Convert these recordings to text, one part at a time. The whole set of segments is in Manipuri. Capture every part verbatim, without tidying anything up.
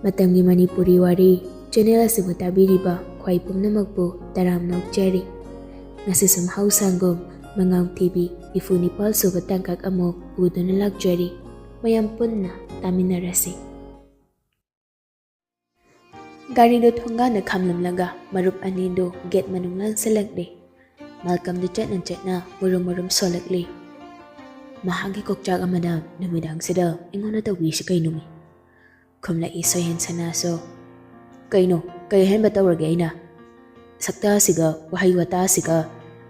ꯃꯇꯝꯒꯤ ꯃꯅꯤꯄꯨꯔꯤ ꯋꯥꯔꯤ ꯆꯦꯅꯦꯜ ꯑꯁꯤꯕꯨ ꯇꯥꯕꯤꯔꯤꯕ ꯈ꯭ꯋꯥꯏ ꯄꯨꯝꯅꯃꯛꯄꯨ ꯇꯔꯥꯝꯅ ꯑꯣꯛꯆꯔꯤ꯫ ꯉꯁꯤꯁꯨ ꯃꯍꯧꯁꯥꯒꯨꯝ ꯃꯉꯥꯎ ꯊꯤꯕꯤ ꯅꯤꯐꯨ ꯅꯤꯄꯥꯜ ꯁꯨꯕ ꯇꯥꯡꯀꯛ ꯑꯃꯨꯛ ꯄꯨꯗꯨꯅ ꯂꯥꯛꯆꯔꯤ꯫ ꯃꯌꯥꯝ ꯄꯨꯟꯅ ꯇꯥꯃꯤꯟꯅꯔꯁꯤ꯫ ꯒꯥꯔꯤꯗꯨ ꯊꯣꯡꯒꯥꯟꯗ ꯈꯥꯝꯂꯝꯂꯒ ꯃꯔꯨꯞ ꯑꯅꯤꯗꯨ ꯒꯦꯠ ꯃꯅꯨꯡ ꯂꯥꯟꯁꯤꯜꯂꯛꯂꯦ꯫ ꯃꯥꯜꯀꯝꯗꯨ ꯆꯠꯅ ꯆꯠꯅ ꯃꯨꯔꯨꯝ ꯃꯨꯔꯨꯝ ꯁꯣꯜꯂꯛꯂꯤ꯫ ꯃꯍꯥꯛꯀꯤ ꯀꯣꯛꯆꯥꯛ ꯑꯃꯅ ꯅꯨꯃꯤꯗꯥꯡꯁꯤꯗ ꯑꯩꯉꯣꯟꯗ ꯇꯧꯕꯤꯔꯤꯁꯤ ꯀꯩꯅꯣꯃꯤ? ꯈꯨꯝꯂꯛꯏ ꯁꯣꯌꯦꯟ ꯁꯅꯥꯁꯨ꯫ ꯀꯩꯅꯣ? ꯀꯩ ꯑꯍꯦꯟꯕ ꯇꯧꯔꯒꯦ ꯑꯩꯅ? ꯁꯛꯇꯥꯁꯤꯒ ꯋꯥꯍꯩ ꯋꯥꯇꯥꯁꯤꯒ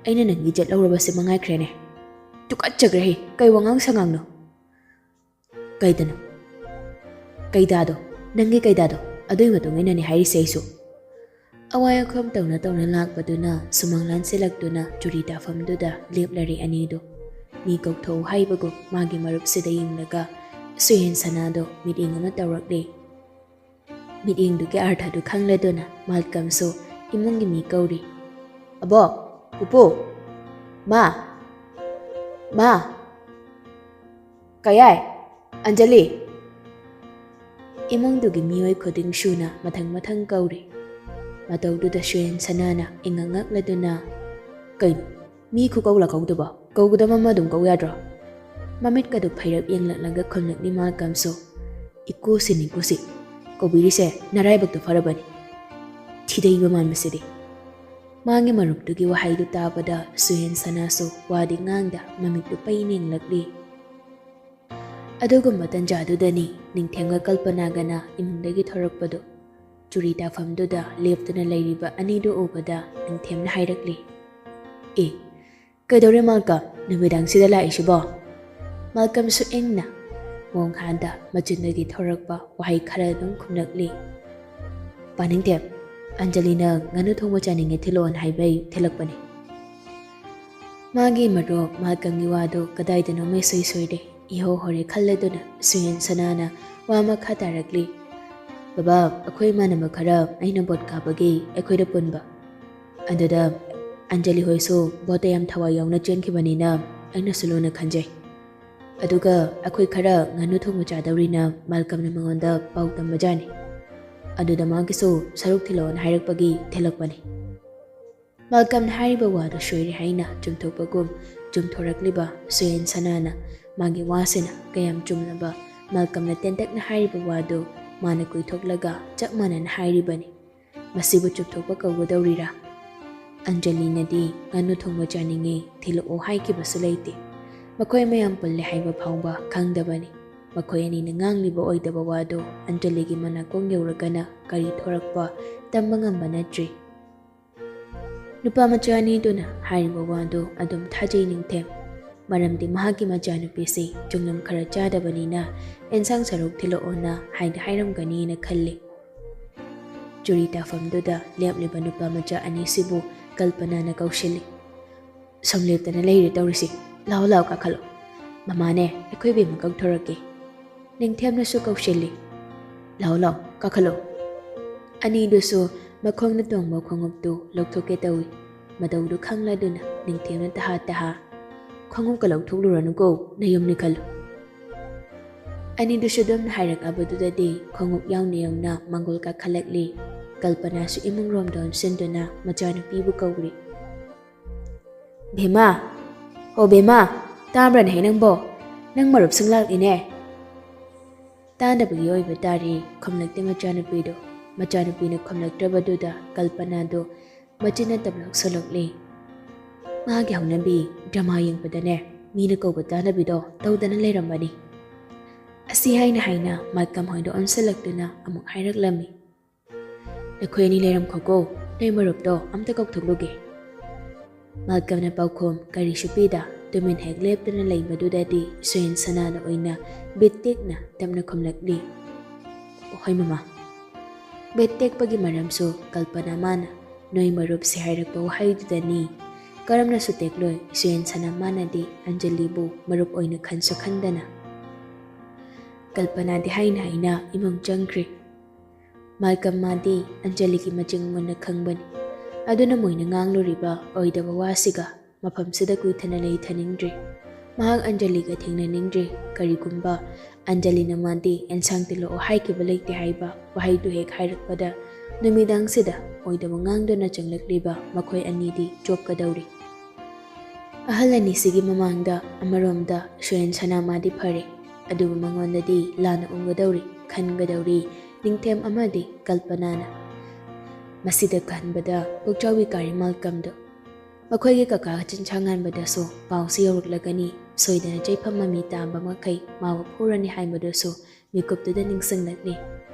ꯑꯩꯅ ꯅꯪꯒꯤ ꯖꯦꯠ ꯂꯧꯔꯕꯁꯦ ꯃꯉꯥꯏꯈ꯭ꯔꯦꯅꯦ꯫ ꯇꯨꯀꯠꯆꯈ꯭ꯔꯦꯍꯦ, ꯀꯩ ꯋꯥꯉꯥꯡ ꯁꯉꯥꯡꯅꯣ? ꯀꯩꯗꯅꯣ? ꯀꯩꯗꯥꯗꯣ, ꯅꯪꯒꯤ ꯀꯩꯗꯥꯗꯣ, ꯑꯗꯨꯒꯤ ꯃꯇꯨꯡ ꯏꯟꯅꯅꯤ ꯍꯥꯏꯔꯤꯁꯦ ꯑꯩꯁꯨ꯫ ꯑꯋꯥꯏ ꯑꯈꯨꯝ ꯇꯧꯅ ꯇꯧꯅ ꯂꯥꯛꯄꯗꯨꯅ ꯁꯨꯃꯥꯡ ꯂꯥꯟꯁꯤꯜꯂꯛꯇꯨꯅ ꯆꯨꯔꯤ ꯇꯥꯐꯝꯗꯨꯗ ꯂꯦꯞꯂꯔꯦ ꯑꯅꯤꯗꯨ꯫ ꯃꯤ ꯀꯧꯊꯣꯛꯎ ꯍꯥꯏꯕꯒꯨꯝ ꯃꯥꯒꯤ ꯃꯔꯨꯞꯁꯤꯗ ꯌꯦꯡꯂꯒ ꯁꯨꯍꯦꯟ ꯁꯅꯥꯗꯣ ꯃꯤꯠꯌꯦꯡ ꯑꯃ ꯇꯧꯔꯛꯂꯦ꯫ ꯃꯤꯠꯌꯦꯡꯗꯨꯒꯤ ꯑꯥꯔꯊꯗꯨ ꯈꯪꯂꯗꯨꯅ ꯃꯥꯜꯀꯝꯁꯨ ꯏꯃꯨꯡꯒꯤ ꯃꯤ ꯀꯧꯔꯤ꯫ ꯑꯕꯣꯛ, ꯄꯨꯄꯨ, ꯃꯥ, ꯃꯥ, ꯀꯌꯥꯏ, ꯑꯟꯖꯂꯤ꯫ ꯏꯃꯨꯡꯗꯨꯒꯤ ꯃꯤꯑꯣꯏ ꯈꯨꯗꯤꯡ ꯁꯨꯅ ꯃꯊꯪ ꯃꯊꯪ ꯀꯧꯔꯤ꯫ ꯃꯇꯧꯗꯨꯗ ꯁꯨꯍꯦꯟ ꯁꯅꯥꯅ ꯏꯉꯛ ꯉꯛꯂꯗꯨꯅ, ꯀꯩꯅꯣ, ꯃꯤ ꯈꯨꯀꯧ ꯂꯥꯀꯧꯗꯨꯕꯣ? ꯀꯧꯒꯗꯕ ꯑꯃ ꯑꯗꯨꯝ ꯀꯧ ꯌꯥꯗ꯭ꯔꯣ? ꯃꯃꯤꯠꯀꯗꯨ ꯐꯩꯔꯞ ꯌꯦꯡꯂꯛꯂꯒ ꯈꯨꯝꯂꯛꯂꯤ ꯃꯥꯜꯀꯝꯁꯨ, ꯏꯀꯨꯁꯤꯅꯤ ꯏꯀꯨꯁꯤ, ꯀꯧꯕꯤꯔꯤꯁꯦ ꯅꯔꯥꯏꯕꯛꯇꯣ ꯐꯔꯕꯅꯤ꯫ ꯊꯤꯗꯩꯕ ꯃꯥꯟꯕꯁꯤꯗꯤ꯫ ꯃꯥꯒꯤ ꯃꯔꯨꯞꯇꯨꯒꯤ ꯋꯥꯍꯩꯗꯨ ꯇꯥꯕꯗ ꯁꯨꯍꯦꯟ ꯁꯅꯥꯁꯨ ꯋꯥꯗꯤ ꯉꯥꯡꯗ ꯃꯃꯤꯠꯇꯨ ꯄꯩꯅ ꯌꯦꯡꯂꯛꯂꯤ꯫ ꯑꯗꯨꯒꯨꯝꯕ ꯇꯟꯖꯥꯗꯨꯗꯅꯤ ꯅꯤꯡꯊꯦꯝꯒ ꯀꯜꯄꯅꯥꯒꯅ ꯏꯃꯨꯡꯗꯒꯤ ꯊꯣꯔꯛꯄꯗꯨ꯫ ꯆꯨꯔꯤ ꯇꯥꯐꯝꯗꯨꯗ ꯂꯦꯞꯇꯨꯅ ꯂꯩꯔꯤꯕ ꯑꯅꯤꯗꯨ ꯎꯕꯗ ꯅꯤꯡꯊꯦꯝꯅ ꯍꯥꯏꯔꯛꯂꯤ, ꯑꯦ, ꯀꯩꯗꯧꯔꯦ ꯃꯥꯜꯀꯝ, ꯅꯨꯃꯤꯗꯥꯡꯁꯤꯗ ꯂꯥꯛꯏꯁꯤꯕꯣ? ꯃꯥꯜꯀꯝꯁꯨ ꯏꯪꯅ ꯃꯣꯡ ꯍꯥꯟꯗ ꯃꯆꯤꯟꯗꯒꯤ ꯊꯣꯔꯛꯄ ꯋꯥꯍꯩ ꯈꯔ ꯑꯗꯨꯝ ꯈꯨꯝꯂꯛꯂꯤ, ꯄꯥꯅꯤꯡꯊꯦꯝ, ꯑꯟꯖꯂꯤꯅ ꯉꯥꯅꯨ ꯊꯣꯡꯕ ꯆꯥꯅꯤꯡꯉꯦ ꯊꯤꯜꯂꯛꯑꯣꯅ ꯍꯥꯏꯕꯩ ꯊꯤꯜꯂꯛꯄꯅꯤ꯫ ꯃꯥꯒꯤ ꯃꯔꯨꯞ ꯃꯥꯜꯀꯝꯒꯤ ꯋꯥꯗꯨ ꯀꯗꯥꯏꯗꯅꯣꯃ ꯏꯁꯣꯏ ꯁꯣꯏꯔꯦ, ꯏꯍꯧ ꯍꯧꯔꯦ ꯈꯜꯂꯗꯨꯅ ꯁꯨꯍꯦꯟ ꯁꯅꯥꯅ ꯋꯥ ꯃꯈꯥ ꯇꯥꯔꯛꯂꯤ, ꯕꯕꯥ, ꯑꯩꯈꯣꯏ ꯏꯃꯥꯟꯅꯕ ꯈꯔ ꯑꯩꯅ ꯕꯣꯠ ꯀꯥꯕꯒꯤ ꯑꯩꯈꯣꯏꯗ ꯄꯨꯟꯕ꯫ ꯑꯗꯨꯗ ꯑꯟꯖꯂꯤ ꯍꯣꯏꯁꯨ ꯕꯣꯠꯇ ꯌꯥꯝ ꯊꯋꯥꯏ ꯌꯥꯎꯅ ꯆꯦꯟꯈꯤꯕꯅꯤꯅ ꯑꯩꯅꯁꯨ ꯂꯨꯅ ꯈꯟꯖꯩ꯫ ꯑꯗꯨꯒ ꯑꯩꯈꯣꯏ ꯈꯔ ꯉꯥꯅꯨ ꯊꯣꯡꯕ ꯆꯥꯗꯧꯔꯤꯅ ꯃꯥꯜꯀꯝꯅ ꯃꯉꯣꯟꯗ ꯄꯥꯎ ꯇꯝꯕꯖꯥꯠꯅꯤ꯫ ꯑꯗꯨꯗ ꯃꯥꯒꯤꯁꯨ ꯁꯔꯨꯛ ꯊꯤꯜꯂꯛꯑꯣꯅ ꯍꯥꯏꯔꯛꯄꯒꯤ ꯊꯤꯜꯂꯛꯄꯅꯤ꯫ ꯃꯥꯜꯀꯝꯅ ꯍꯥꯏꯔꯤꯕ ꯋꯥꯗꯨ ꯁꯣꯏꯔꯦ ꯍꯥꯏꯅ ꯆꯨꯝꯊꯣꯛꯄꯒꯨꯝ ꯆꯨꯝꯊꯣꯔꯛꯂꯤꯕ ꯁꯨꯌꯦꯟ ꯁꯅꯥꯅ ꯃꯥꯒꯤ ꯋꯥꯁꯤꯅ ꯀꯌꯥꯝ ꯆꯨꯝꯂꯕ, ꯃꯥꯜꯀꯝꯅ ꯇꯦꯟꯇꯛꯅ ꯍꯥꯏꯔꯤꯕ ꯋꯥꯗꯨ ꯃꯥꯅ ꯀꯨꯏꯊꯣꯛꯂꯒ ꯆꯞ ꯃꯥꯟꯅꯅ ꯍꯥꯏꯔꯤꯕꯅꯤ꯫ ꯃꯁꯤꯕꯨ ꯆꯨꯝꯊꯣꯛꯄ ꯀꯧꯒꯗꯧꯔꯤꯔꯥ? ꯑꯟꯖꯂꯤꯅꯗꯤ ꯉꯥꯅꯨ ꯊꯣꯡꯕ ꯆꯥꯅꯤꯡꯉꯤ, ꯊꯤꯜꯂꯛꯑꯣ ꯍꯥꯏꯈꯤꯕꯁꯨ ꯂꯩꯇꯦ꯫ ꯃꯈꯣꯏ ꯃꯌꯥꯝ ꯄꯨꯜꯂꯦ ꯍꯥꯏꯕ ꯐꯥꯎꯕ ꯈꯪꯗꯕꯅꯤ꯫ ꯃꯈꯣꯏ ꯑꯅꯤꯅ ꯉꯥꯡꯂꯤꯕ ꯑꯣꯏꯗꯕ ꯋꯥꯗꯨ ꯑꯟꯖꯂꯤꯒꯤ ꯃꯅꯥꯀꯣꯡ ꯌꯧꯔꯒꯅ ꯀꯔꯤ ꯊꯣꯔꯛꯄ ꯇꯝꯕ ꯉꯝꯕ ꯅꯠꯇ꯭ꯔꯤ꯫ ꯅꯨꯄꯥ ꯃꯆꯥ ꯑꯅꯤꯗꯨꯅ ꯍꯥꯏꯔꯤꯕ ꯋꯥꯗꯨ ꯑꯗꯨꯝ ꯊꯥꯖꯩ ꯅꯤꯡꯊꯦꯝ, ꯃꯔꯝꯗꯤ ꯃꯍꯥꯛꯀꯤ ꯃꯆꯥꯅꯨꯄꯤꯁꯤ ꯆꯨꯡꯂꯝ ꯈꯔ ꯆꯥꯗꯕꯅꯤꯅ ꯑꯦꯟꯁꯥꯡ ꯁꯔꯨꯛ ꯊꯤꯜꯂꯛꯑꯣꯅ ꯍꯥꯏꯗꯤ ꯍꯥꯏꯔꯝꯒꯅꯤꯅ ꯈꯜꯂꯤ꯫ ꯆꯨꯔꯤ ꯇꯥꯐꯝꯗꯨꯗ ꯂꯦꯞꯂꯤꯕ ꯅꯨꯄꯥ ꯃꯆꯥ ꯑꯅꯤꯁꯤꯕꯨ ꯀꯜꯄꯅꯥꯅ ꯀꯧꯁꯤꯜꯂꯤ꯫ "ꯁꯨꯝ ꯂꯦꯞꯇꯅ ꯂꯩꯔꯦ ꯇꯧꯔꯤꯁꯤ, ꯂꯥꯎ ꯂꯥꯎ ꯀꯥꯈꯠꯂꯣ꯫ ꯃꯃꯥꯅꯦ, ꯑꯩꯈꯣꯏ ꯕꯦꯝꯃ ꯀꯧꯊꯣꯔꯛꯀꯦ꯫" ꯅꯤꯡꯊꯦꯝꯅꯁꯨ ꯀꯧꯁꯤꯜꯂꯤ꯫ "ꯂꯥꯎ ꯂꯥꯎ ꯀꯥꯈꯠꯂꯣ꯫" ꯑꯅꯤꯗꯨꯁꯨ ꯃꯈꯣꯡꯅ ꯇꯣꯡꯕ ꯈꯣꯡꯎꯞꯇꯨ ꯂꯧꯊꯣꯛꯀꯦ ꯇꯧꯏ꯫ ꯃꯇꯧꯗꯨ ꯈꯪꯂꯗꯨꯅ ꯅꯤꯡꯊꯦꯝꯅ ꯇꯍꯥ ꯇꯍꯥ, "ꯈꯣꯡꯎꯞꯀ ꯂꯧꯊꯣꯛꯂꯨꯔꯅꯨꯀꯣ, ꯅꯌꯨꯝꯅꯤ ꯈꯜꯂꯨ꯫" ꯑꯅꯤꯗꯨꯁꯨ ꯑꯗꯨꯝꯅ ꯍꯥꯏꯔꯛꯂꯕꯗꯨꯗꯗꯤ ꯈꯣꯡꯎꯞ ꯌꯥꯎꯅ ꯌꯥꯎꯅ ꯃꯥꯡꯒꯣꯜ ꯀꯥꯈꯠꯂꯛꯂꯤ꯫ ꯀꯜꯄꯅꯥꯁꯨ ꯏꯃꯨꯡ ꯔꯣꯝꯗ ꯑꯣꯟꯁꯤꯟꯗꯨꯅ ꯃꯆꯥꯅꯨꯄꯤꯕꯨ ꯀꯧꯔꯤ꯫ "ꯕꯦꯝꯃ, ꯍꯣ ꯕꯦꯝꯃ, ꯇꯥꯕ꯭ꯔꯅꯦ ꯅꯪꯕꯣ? ꯅꯪ ꯃꯔꯨꯞꯁꯤꯡ ꯂꯥꯛꯂꯤꯅꯦ꯫" ꯇꯥꯗꯕꯒꯤ ꯑꯣꯏꯕ ꯇꯥꯔꯦ, ꯈꯨꯝꯂꯛꯇꯦ ꯃꯆꯥꯅꯨꯄꯤꯗꯨ꯫ ꯃꯆꯥꯅꯨꯄꯤꯅ ꯈꯨꯝꯂꯛꯇ꯭ꯔꯕꯗꯨꯗ ꯀꯜꯄꯅꯥꯗꯨ ꯃꯆꯤꯟ ꯅꯠꯇꯕ ꯂꯧꯁꯜꯂꯛꯂꯤ꯫ ꯃꯥꯒꯤ ꯍꯧꯅꯕꯤ, ꯗ꯭ꯔꯃꯥ ꯌꯦꯡꯕꯗꯅꯦ, ꯃꯤꯅ ꯀꯧꯕ ꯇꯥꯗꯕꯤꯗꯣ ꯇꯧꯗꯅ ꯂꯩꯔꯝꯕꯅꯤ꯫ ꯑꯁꯤ ꯍꯥꯏꯅ ꯍꯥꯏꯅ ꯃꯥꯏꯀꯝ ꯍꯣꯏꯗ ꯑꯣꯟꯁꯤꯜꯂꯛꯇꯨꯅ ꯑꯃꯨꯛ ꯍꯥꯏꯔꯛꯂꯝꯃꯤ꯫ "ꯅꯈꯣꯏ ꯑꯅꯤ ꯂꯩꯔꯝꯈꯣꯀꯣ, ꯅꯣꯏ ꯃꯔꯨꯞꯇꯣ ꯑꯝꯇ ꯀꯧꯊꯣꯛꯂꯨꯒꯦ꯫" ꯃꯥꯏꯀꯝꯅ ꯄꯥꯎꯈꯨꯝ ꯀꯔꯤꯁꯨ ꯄꯤꯗ ꯇꯨꯃꯤꯟ ꯍꯦꯛ ꯂꯦꯞꯇꯨꯅ ꯂꯩꯕꯗꯨꯗꯗꯤ ꯁꯨꯌꯦꯟ ꯁꯅꯥꯅ ꯑꯣꯏꯅ ꯕꯤꯠ ꯇꯦꯛꯅ ꯇꯞꯅ ꯈꯨꯝꯂꯛꯂꯤ, "ꯍꯣꯏ ꯃꯃꯥ꯫" ꯕꯤꯠ ꯇꯦꯛꯄꯒꯤ ꯃꯔꯝꯁꯨ ꯀꯜꯄꯅꯥ ꯃꯥꯅ ꯅꯣꯏ ꯃꯔꯨꯞꯁꯦ ꯍꯥꯏꯔꯛꯄ ꯋꯥꯍꯩꯗꯨꯗꯅꯤ꯫ ꯀꯔꯝꯅꯁꯨ ꯇꯦꯛꯂꯣꯏ ꯁꯨꯌꯦꯟ ꯁꯅꯥ ꯃꯥꯅꯗꯤ ꯑꯟꯖꯂꯤꯕꯨ ꯃꯔꯨꯞ ꯑꯣꯏꯅ ꯈꯟꯁꯨ ꯈꯟꯗꯅ꯫ ꯀꯜꯄꯅꯥꯗꯤ ꯍꯥꯏꯅ ꯍꯥꯏꯅ ꯏꯃꯨꯡ ꯆꯪꯈ꯭ꯔꯦ꯫ ꯃꯥꯏꯀꯝ ꯃꯥꯗꯤ ꯑꯟꯖꯂꯤꯒꯤ ꯃꯆꯤꯡ ꯃꯨꯟꯅ ꯈꯪꯕꯅꯤ꯫ ꯑꯗꯨꯅ ꯃꯣꯏꯅ ꯉꯥꯡꯂꯨꯔꯤꯕ ꯑꯣꯏꯗꯕ ꯋꯥꯁꯤꯒ ꯃꯐꯝꯁꯤꯗ ꯀꯨꯏꯊꯅ ꯂꯩꯊꯅꯤꯡꯗ꯭ꯔꯤ꯫ ꯃꯍꯥꯛ ꯑꯟꯖꯂꯤꯒ ꯊꯦꯡꯅꯅꯤꯡꯗ꯭ꯔꯤ꯫ ꯀꯔꯤꯒꯨꯝꯕ ꯑꯟꯖꯂꯤꯅ ꯃꯥꯗꯤ ꯑꯦꯟꯁꯥꯡ ꯇꯤꯜꯂꯛꯑꯣ ꯍꯥꯏꯈꯤꯕ ꯂꯩꯇꯦ ꯍꯥꯏꯕ ꯋꯥꯍꯩꯗꯨ ꯍꯦꯛ ꯍꯥꯏꯔꯛꯄꯗ, ꯅꯨꯃꯤꯗꯥꯡꯁꯤꯗ ꯑꯣꯏꯗꯕ ꯉꯥꯡꯗꯨꯅ ꯆꯪꯂꯛꯂꯤꯕ ꯃꯈꯣꯏ ꯑꯅꯤꯗꯤ ꯆꯣꯞꯀꯗꯧꯔꯤ꯫ ꯑꯍꯜ ꯑꯅꯤꯁꯤꯒꯤ ꯃꯃꯥꯡꯗ ꯑꯃꯔꯣꯝꯗ ꯁꯨꯌꯦꯟ ꯁꯅꯥ ꯃꯥꯗꯤ ꯐꯔꯦ, ꯑꯗꯨꯕꯨ ꯃꯉꯣꯟꯗꯗꯤ ꯂꯥꯟꯅ ꯎꯒꯗꯧꯔꯤ, ꯈꯟꯒꯗꯧꯔꯤ ꯅꯤꯡꯊꯦꯝ ꯑꯃꯗꯤ ꯀꯜꯄꯅꯥꯅ꯫ ꯃꯁꯤꯗ ꯈꯟꯕꯗ ꯄꯨꯛꯆꯥꯎꯕꯤ ꯀꯥꯔꯤ ꯃꯥꯜꯀꯝꯗꯨ꯫ ꯃꯈꯣꯏꯒꯤ ꯀꯀꯥ ꯆꯤꯟꯁꯥꯡꯉꯥꯟꯕꯗꯁꯨ ꯄꯥꯎꯁꯤ ꯌꯧꯔꯛꯂꯒꯅꯤ, ꯁꯣꯏꯗꯅ ꯆꯩꯐꯝ ꯃꯃꯤ ꯇꯥꯕ ꯃꯈꯩ ꯃꯥꯕꯨ ꯐꯨꯔꯅꯤ ꯍꯥꯏꯕꯗꯨꯁꯨ ꯃꯤꯀꯨꯞꯇꯨꯗ ꯅꯤꯡꯁꯤꯡꯂꯛꯂꯤ꯫